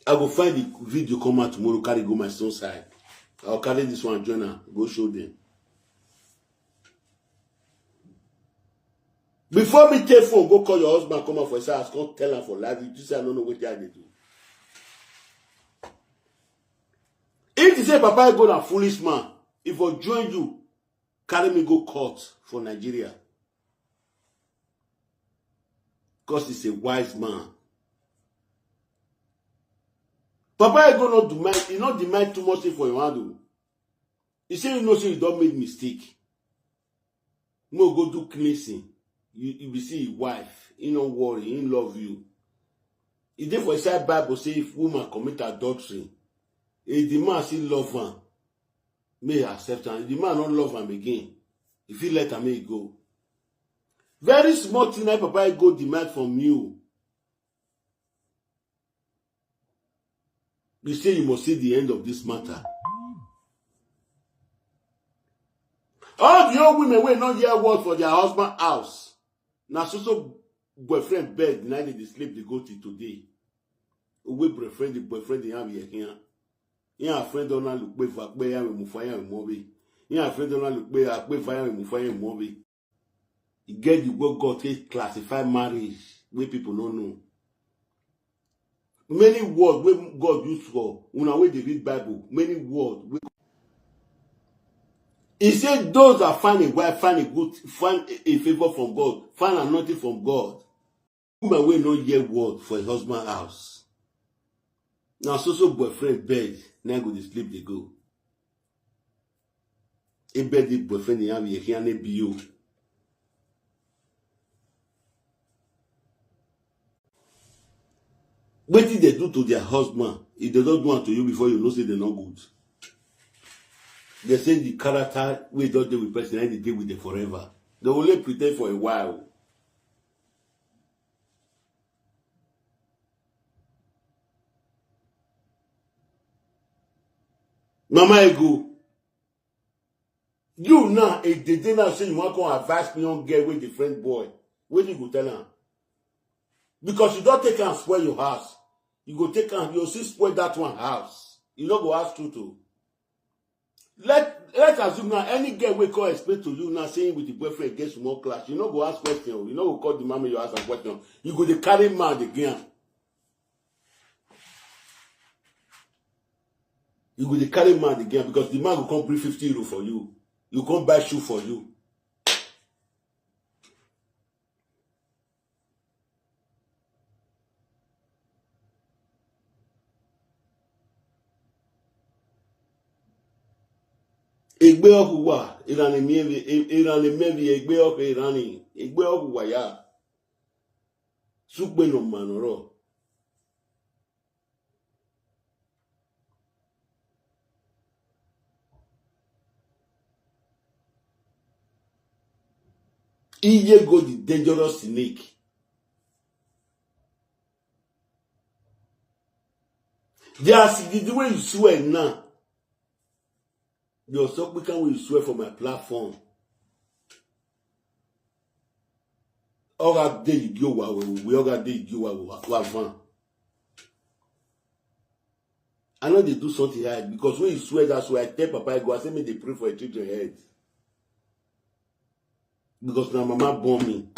I go find the video come out tomorrow, carry go my son side. I'll carry this one, join am, go show them. Before me take phone, go call your husband, come out for his house, come tell am for live. You say I don't know what I dey do. If you say Papa Ego na foolish man, if I join you, carry me go court for Nigeria. Because he's a wise man. Papa Ego not demand, he not demand too much thing for your hand o. He say you know say you don make mistake. No go do cleansing. You, you be see his wife. He no worry. He love you. He dey for inside Bible say if woman commit adultery, if the man still love am, may he accept am. If the man no love am again, if he let am, may he go. Very small thing like Papa Ego demand from you. You say you must see the end of this matter. All the old women wey no hear word for their husband house, na so so boyfriend bed na dey dey sleep dey go till today. Owe boyfriend, the boyfriend dey have here here. Ihe a friend don look pe va pe ya mu fa ya mu bi. Ihe a friend don look pe a pe va ya mu fa ya mu bi. E get the way God take classify marriage wey people no know. Many words wey God use for una wey dey read Bible, many words wey He say those that find a wife, find a good, find a, a favor from God, find anointing from God. Woman wey no hear word for a husband house. Na so so boyfriend bed, na go dey sleep dey go. E bed the boyfriend dey have here here na be you. Wetin they do to their husband, if they don't do am to you before, you know say they no good. They say the character wey don dey with person, na dey dey with them forever. They only pretend for a while. Mama Ego, you now, a day day now say you wan come advise me young girl with the friend boy. Wetin you go tell am? Because you don take am spoil your house. You go take am, you still spoil that one house. You no go ask truth o. Let, let's assume now, any girl wey come explain to you now, saying with the boyfriend get small clash, you no go ask question o. You no go call the man, you ask am question. You go dey carry man again. You go dey carry man again because the man go come bring fifty euro for you. You come buy shoe for you. Egbe ọkụ wa, irani mi evi, irani mevi, egbe ọkụ irani, egbe ọkụ wa ya. Sukpe no manoro. Iye go the dangerous snake. They are see the way you swear now. Your sokpikan wey you swear for my platform. Oga dey you go wa we, we oga dey you go wa wa van. I know they do something hard because when you swear that swear, I tell Papa I go, I say me they pray for your children head. Because now mama born me.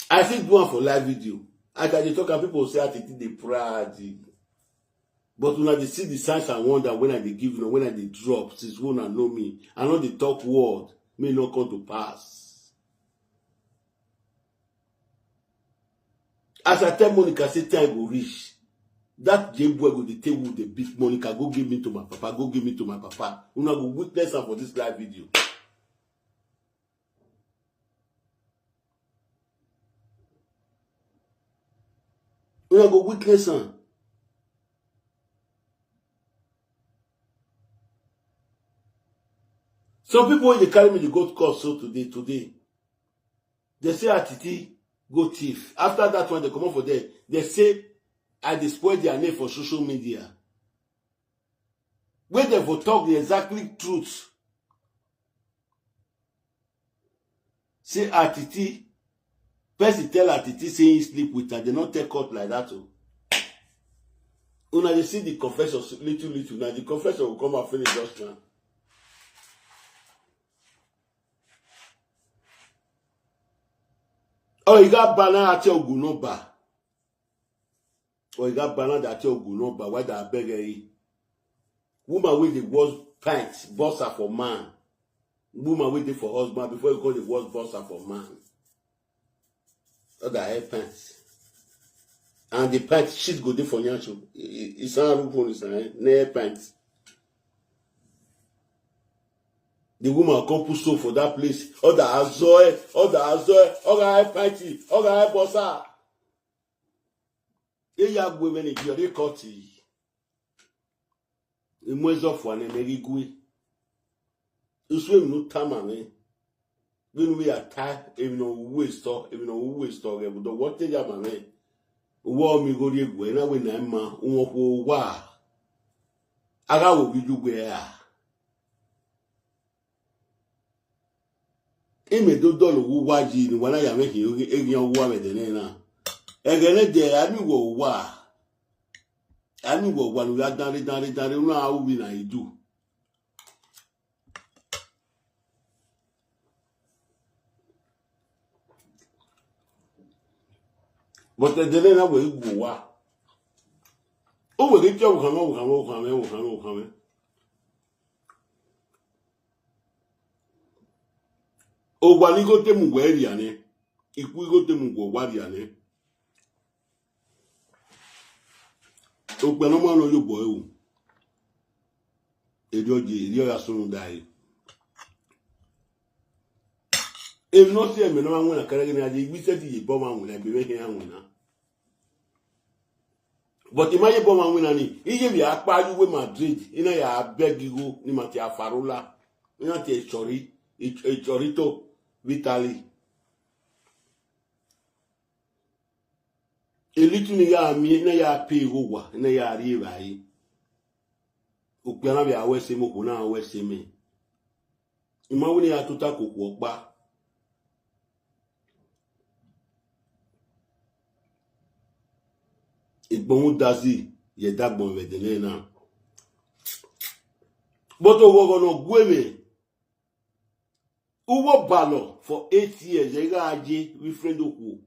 I fit do am for live video. As I dey talk am, people say I dey proud. But una dey see the signs and wonder when I dey give una, when I dey drop, since una know me. I no dey talk word, may no come to pass. As I tell Monica, say time go reach. That J boy go dey take who dey beat Monica, go give me to my papa, go give me to my papa. Una go witness am for this live video. Una go witness am. Some people wey dey carry me dey go court so today, today. They say Atiti, go thief. After that one, they comot for there. They say I dey spoil their name for social media. Wey dem for talk the exactly truth. Say Atiti, person tell Atiti say he sleep with her. They not take court like that o. Una dey see the confession little little. Now the confession will come out finish just now. Oh, you got banana at your good number. Or you got banana that your good number. Why that beg eh? Woman with the worst pants, boss her for man. Woman with it for husband before you call the worst boss her for man. Other hair pants. And the pants shit go dey for yancho. It's not room for this, eh? Nail pants. The woman come put soap for that place. Other azoe, other azoe, other hair panty, other hair bossa. Eya gwe mene jori koti. Imwezo fwane meri gwe. Uswe mnu tamame. When we are tired, even no waste talk, even no waste talk, even the water ya mame. Wo mi go die gwe na we na ma, wo ko wa. Aga wo bi ju gwe a. Ime do dolo wo wa ji ni wana ya me ki e yan wo me de na. Egene de ami wo wa. Ami wo wa lu ya dare dare dare una u bi na idu. But the day na we go wa. O we ke wo kan wo kan wo kan wo kan wo kan. O wa ni go te mu we ri ane. Iku go te mu go wa ri ane. Okpe no mo no yo boy o. Edio je, edio ya sunu dai. If no see me no man win a kare gini aje, we said ye bomb and win, I be making a winner. But if my bomb and win, ani, he give you a pa you with Madrid, you know, ya beg you go, ni mati a farola, you know, te chori, a chorito, Vitali. Elitu ni ya mi, na ya pe go wa, na ya ri ba yi. Okpe na bi awe se mo ko na awe se me. Ima wini ya tuta ko ko pa. Igbon dazi ye dagbon we de na. But ogo no gwe me. Uwo balo for eight years, ega aje, we friend oku.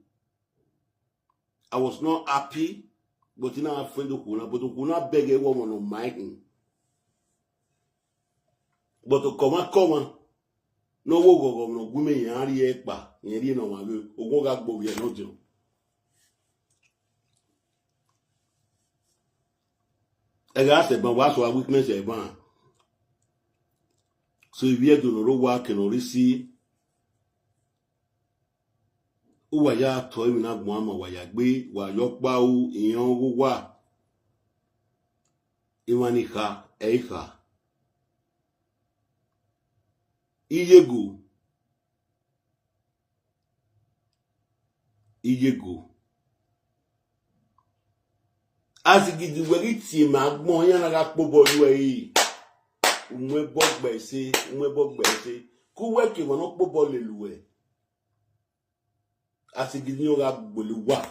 I was not happy, but you know, friend oku na, but oku na beg a woman on my hand. But to come and come and no wo go go no gume yan ri epa, yan ri no ma be, ogo ga gbo ye no jo. Ega se ban wa so weakness e ban. So if you do no ro wa ke no ri si. Uwa ya to emi na gbon ama wa ya gbe, wa yo pa u, iyan wo wa. Iwa ni ka, e ka. Iyego. Iyego. Asigidi weri ti ma gbon ya na ga po bo lu e yi. Umwe bo gbe se, umwe bo gbe se. Ku we ke mo no po bo le lu e. Asigidi o ga gbele wa.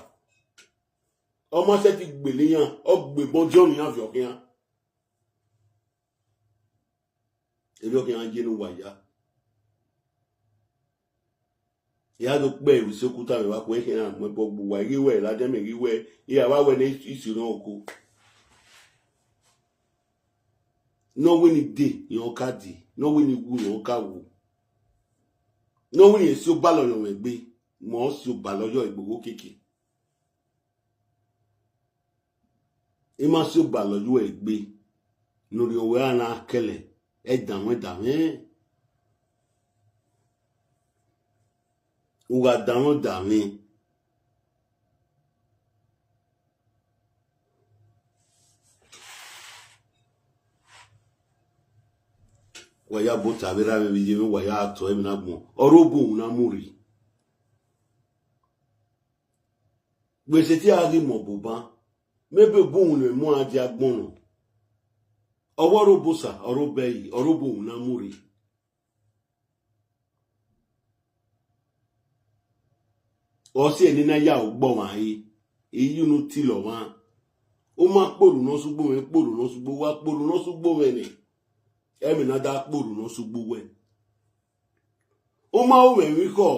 Omo se ti gbele yan, o gbe bo jo yan fi okin yan. Ebi okin yan je nu wa ya. Ya do pe wi se okuta mi wa ko e ke na mo po gbo wa ri we la de mi ri we. Ya wa we ni isi ran oko. No we ni de, yan ka di. No we ni wu, yan ka wu. No we ni esi o ba lo yan we gbe. Mo si o ba lo yo igbogo keke. Ima si o ba lo yo egbe. No ri owe ana kele. E dan we dan we. Uga dan we dan we. Wa ya bo ta vera me bi je me wa ya to e mi na gbon. Oro bo na muri. Gbèsè tí a rí mọ̀ bó bá. Mébè bóun lè mú ajé agbọ́nà. Ọwọ́ ro bó sà, ọ̀rọ̀ bẹ́ẹ̀ yìí, ọ̀rọ̀ bóun náà mú rí. Ọsẹ nina ya ugbọ wan yi. Iyunu tilọ wan. Uma kporu no sugbo wen, kporu no sugbo wa, kporu no sugbo wen ni. Emi na da kporu no sugbo wen. Uma uwe wi ko.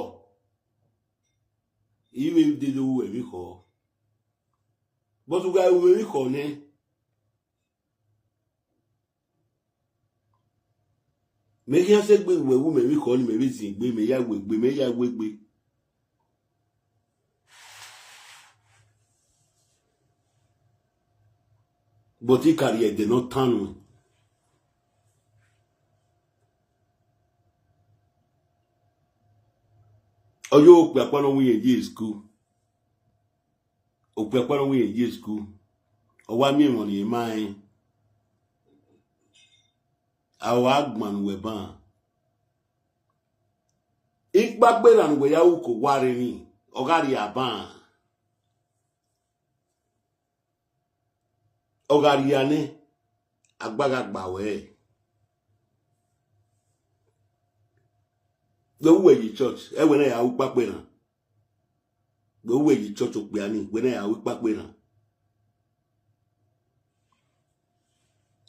Iwe dedo uwe wi ko. But uga uwe wi ko ne. Mexia se gbe we wu me mi ko ni me bi zin gbe, me ya we gbe, me ya we gbe. But he carry it, they not turn. Oyo pe apana wi ye school. Okpekpere wi ye school. Owa mi mo ni mai. Awa agban we ban. Ikpakpe na we ya uko ware ni. Ogari aban. Ogari ane. Agbaga gba we. Gbe uwe yi church. Ewe na ya ukpakpe na. Gbe uwe yi church okpe ani, gbe na ya wi kpakpe na.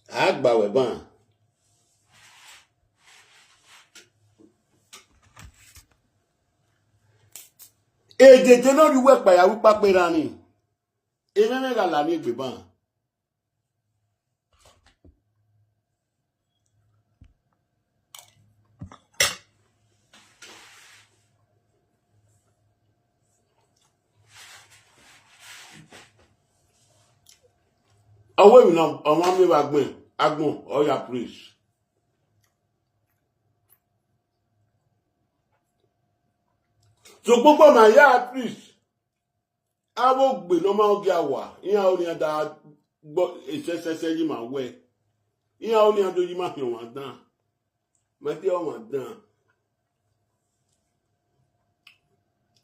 Agba we ban. Ede te no ri we pa ya wi kpakpe na ni. Ene ne ga la ni egbe ban. Awe mi na, ọmọ mi wa gbọn, agbọn, oya please. So gbogbo ma ya please. Awo gbe no ma ogi awa. Iya oni ada gbo ese sese yi ma we. Iya oni ado yi ma fi wa dan. Ma ti o wa dan.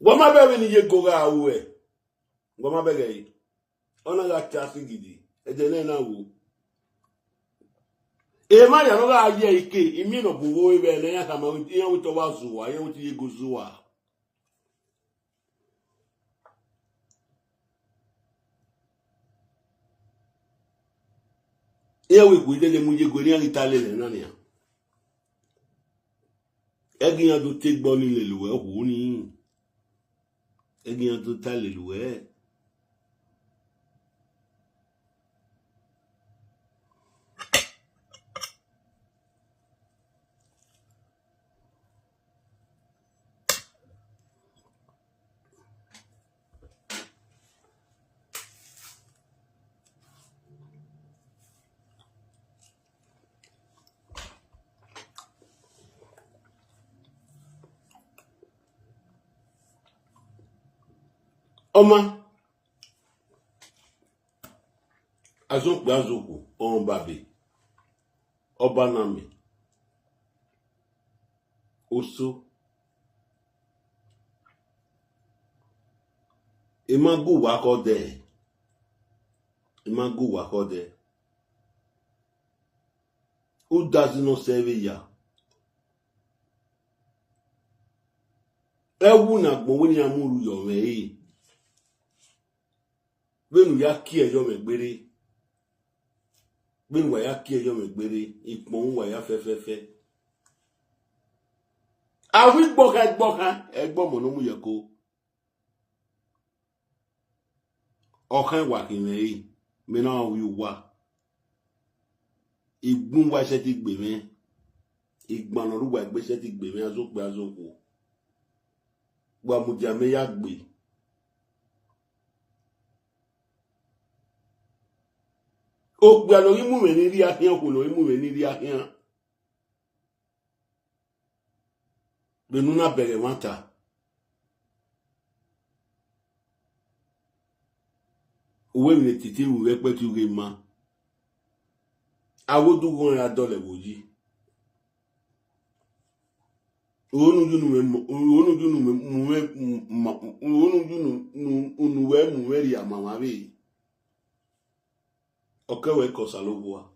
Wa ma be ni ye go ga awe. Wa ma be ga yi. Ona ga chasi gidi. E de ne na wo. E ma ya no ga ye ike. Imi no bu wo e be ne ya kama wi ya wi to wa zuwa. Ya wi ti ye go zuwa. Ewe ku ide de mu je gori an ta lele na ni. Egi yan do te gbo ni le lu e hu ni. Egi yan do ta le lu e. Oma. Azokpe azoku, on babe. Oba name. Oso. Imagu wakode. Imagu wakode. Who does not serve ya? Ewu na gbon wi ni amuru yo me yi. Benu ya ki eyo me gbere. Benu wa ya ki eyo me gbere. Ipon wa ya fefefe. Awi gboka gboka. Egbo mo no mu ye ko. Ọkàn wà kì í mẹ́rin, mi náà wí wà. Ìgbún wa iṣẹ́ ti gbè mí, ìgbọ̀nà olúwa ẹgbẹ́ iṣẹ́ ti gbè mí, azópe azóko. Wà mú di àmì yá gbé. Òpè àná yín mú mi ní rí ahíán, kò lọ yín mú mi ní rí ahíán. Benu na bẹ̀rẹ̀ wọn ta. Uwe mi titi uwe pẹtu ge ma. Awodu wọn ya dọlẹ wo yi. Onu junu me mo, onu junu me mo me ma, onu junu nu unu we mo we ri ama wa be. Oke we ka Osalobua.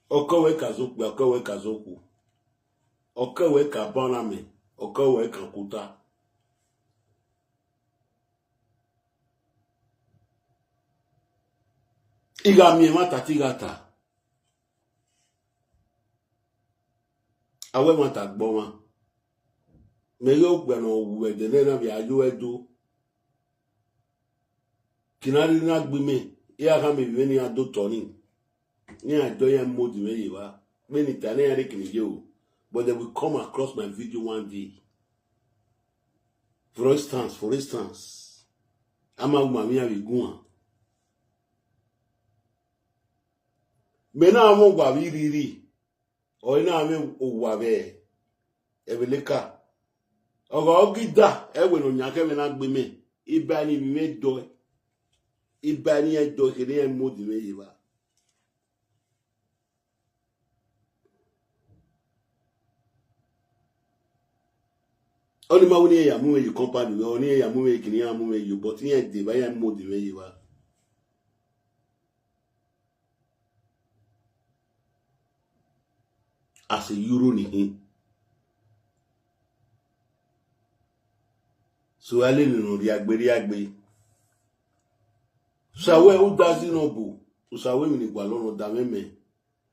Oke we ka Zokpe, oke we ka Zoku. Oke we ka Baname, oke we ka Kuta. Iga mi ma tati gata. Awe ma ta gbo ma. Me yo gbe no we de na bi ayo edo. Kinari na gbi me. Iya ka me bi ni ado toni. Ni ado ya modi me ye wa. Me ni ta ni ya re kini ye o. But they will come across my video one day. For instance, for instance, ama uma mi abi gua. Me na mo gwa bi riri. O ina me o wa be. Ebeleka. Ogo ogida, ewe no nya ke me na gbe me. Iba ni mi me do. Iba ni e do ke ni e modi me ye ba. Oni ma woni ya mu me you company, oni ya mu me kini ya mu me you, but ni e de ba ya modi me ye ba. As a euro ni hin. So ale ni no ri agbe ri agbe. So awe u dazi no bu. So awe mi ni gwa lo no da me me.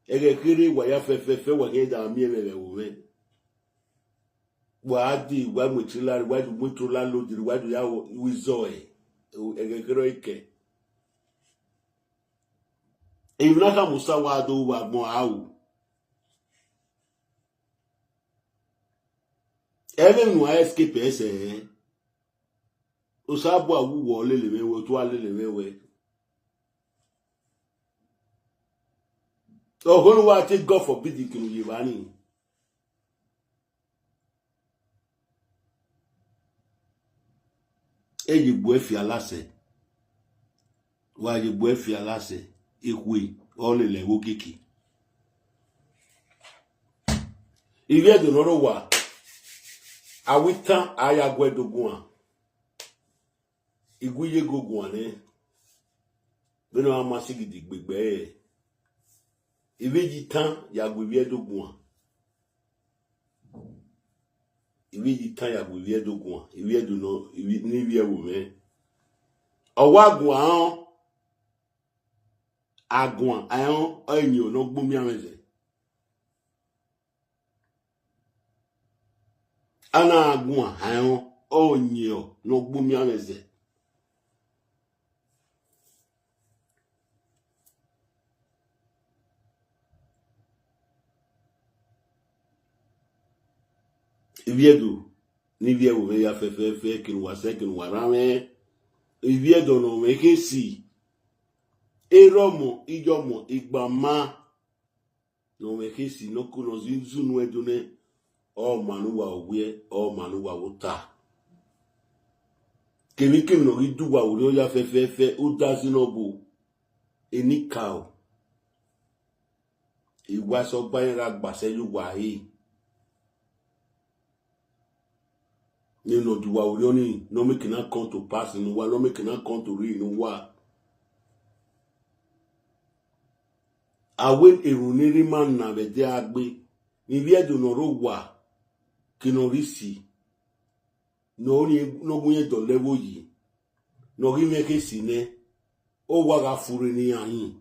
Ege kere wa ya fe fe fe wa ke da mi e me wo me. Wa di wa mu trila wa ju mu trila lo di wa ju ya wo wizo e. Ege kere ike. Even aka musa wa do wa gbon awu. Even no escape ese. Osabu awu wo lele me wo tu alele me we. Ogo no wa ti God forbid kinu ye bani. Eji gbu efi alase. Wa ji gbu efi alase. Ikwe. Olele wo kiki. Ivi edo noro wa. Awitan aya gwe dogun a. Igwe ye gogun a ne. Beno ama sigidi gbegbe e. Ivi ji tan ya gwe ivi edo gun a. Ivi ji tan ya gwe ivi edo gun a. Ivi edo no, ivi, ni ivi ewo me. Owa gun a on. Agun a on, oyin o no gbo mi ameze. Ana agun a on, oyin o no gbo mi ameze. Ivi edo, ni ivi ewo me ya fe fe fe, kinu wa se, kinu wa ra me. Ivi edo no me ke si. Ero mo, ijo mo, igba ma. No me ke si, no ku no zinzu no edo ne. O manu wa owie, o manu wa wota. Kemi kemi no gi du wa ori oya fe fe fe, u dazi no bu. Eni ka o. Iwa so gba yen ra gba se yu wa yi. Ni no du wa ori oni, no make na come to pass inu wa, no make na come to real inu wa. Awe erun ni ri man na be de agbe. Ni ivi edo no ro wa. Kino ri si. No ni no gun ye do level yi. No gi me ke si ne. O wa ga fure ni ayin.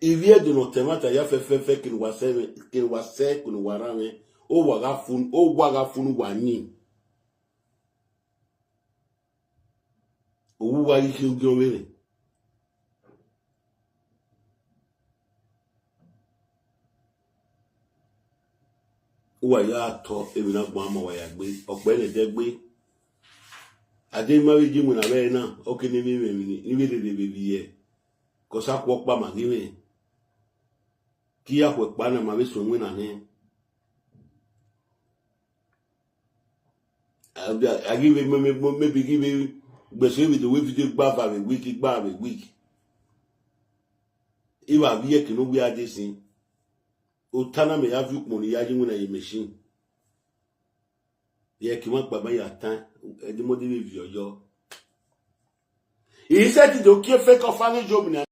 Ivi edo no temata ya fe fe fe kinu wa se me, kinu wa se, kinu wa ra me. O wa ga fun, o wa ga fun wa ni. Owu wa yi ki ogi omere. Uwa ya to, ebi na gba ma wa ya gbe, okpe ne de gbe. Ade ma we ji mu na be na, oke ni mi me mi ni, ni we de de be bi ye. Ko sa kwo pa ma gi me. Ki ya kwe pa na ma we so mu na ne. I, I give it, maybe, maybe give it, but so we do we video gba fa we week, gba we week. Iwa wie ki no wie adesi. Otana me ya vi ukmo ni ya ji wina ye machine. Ye ki ma gba ma ya tan. Edimode me vi oyo. He said the okay fake of any job na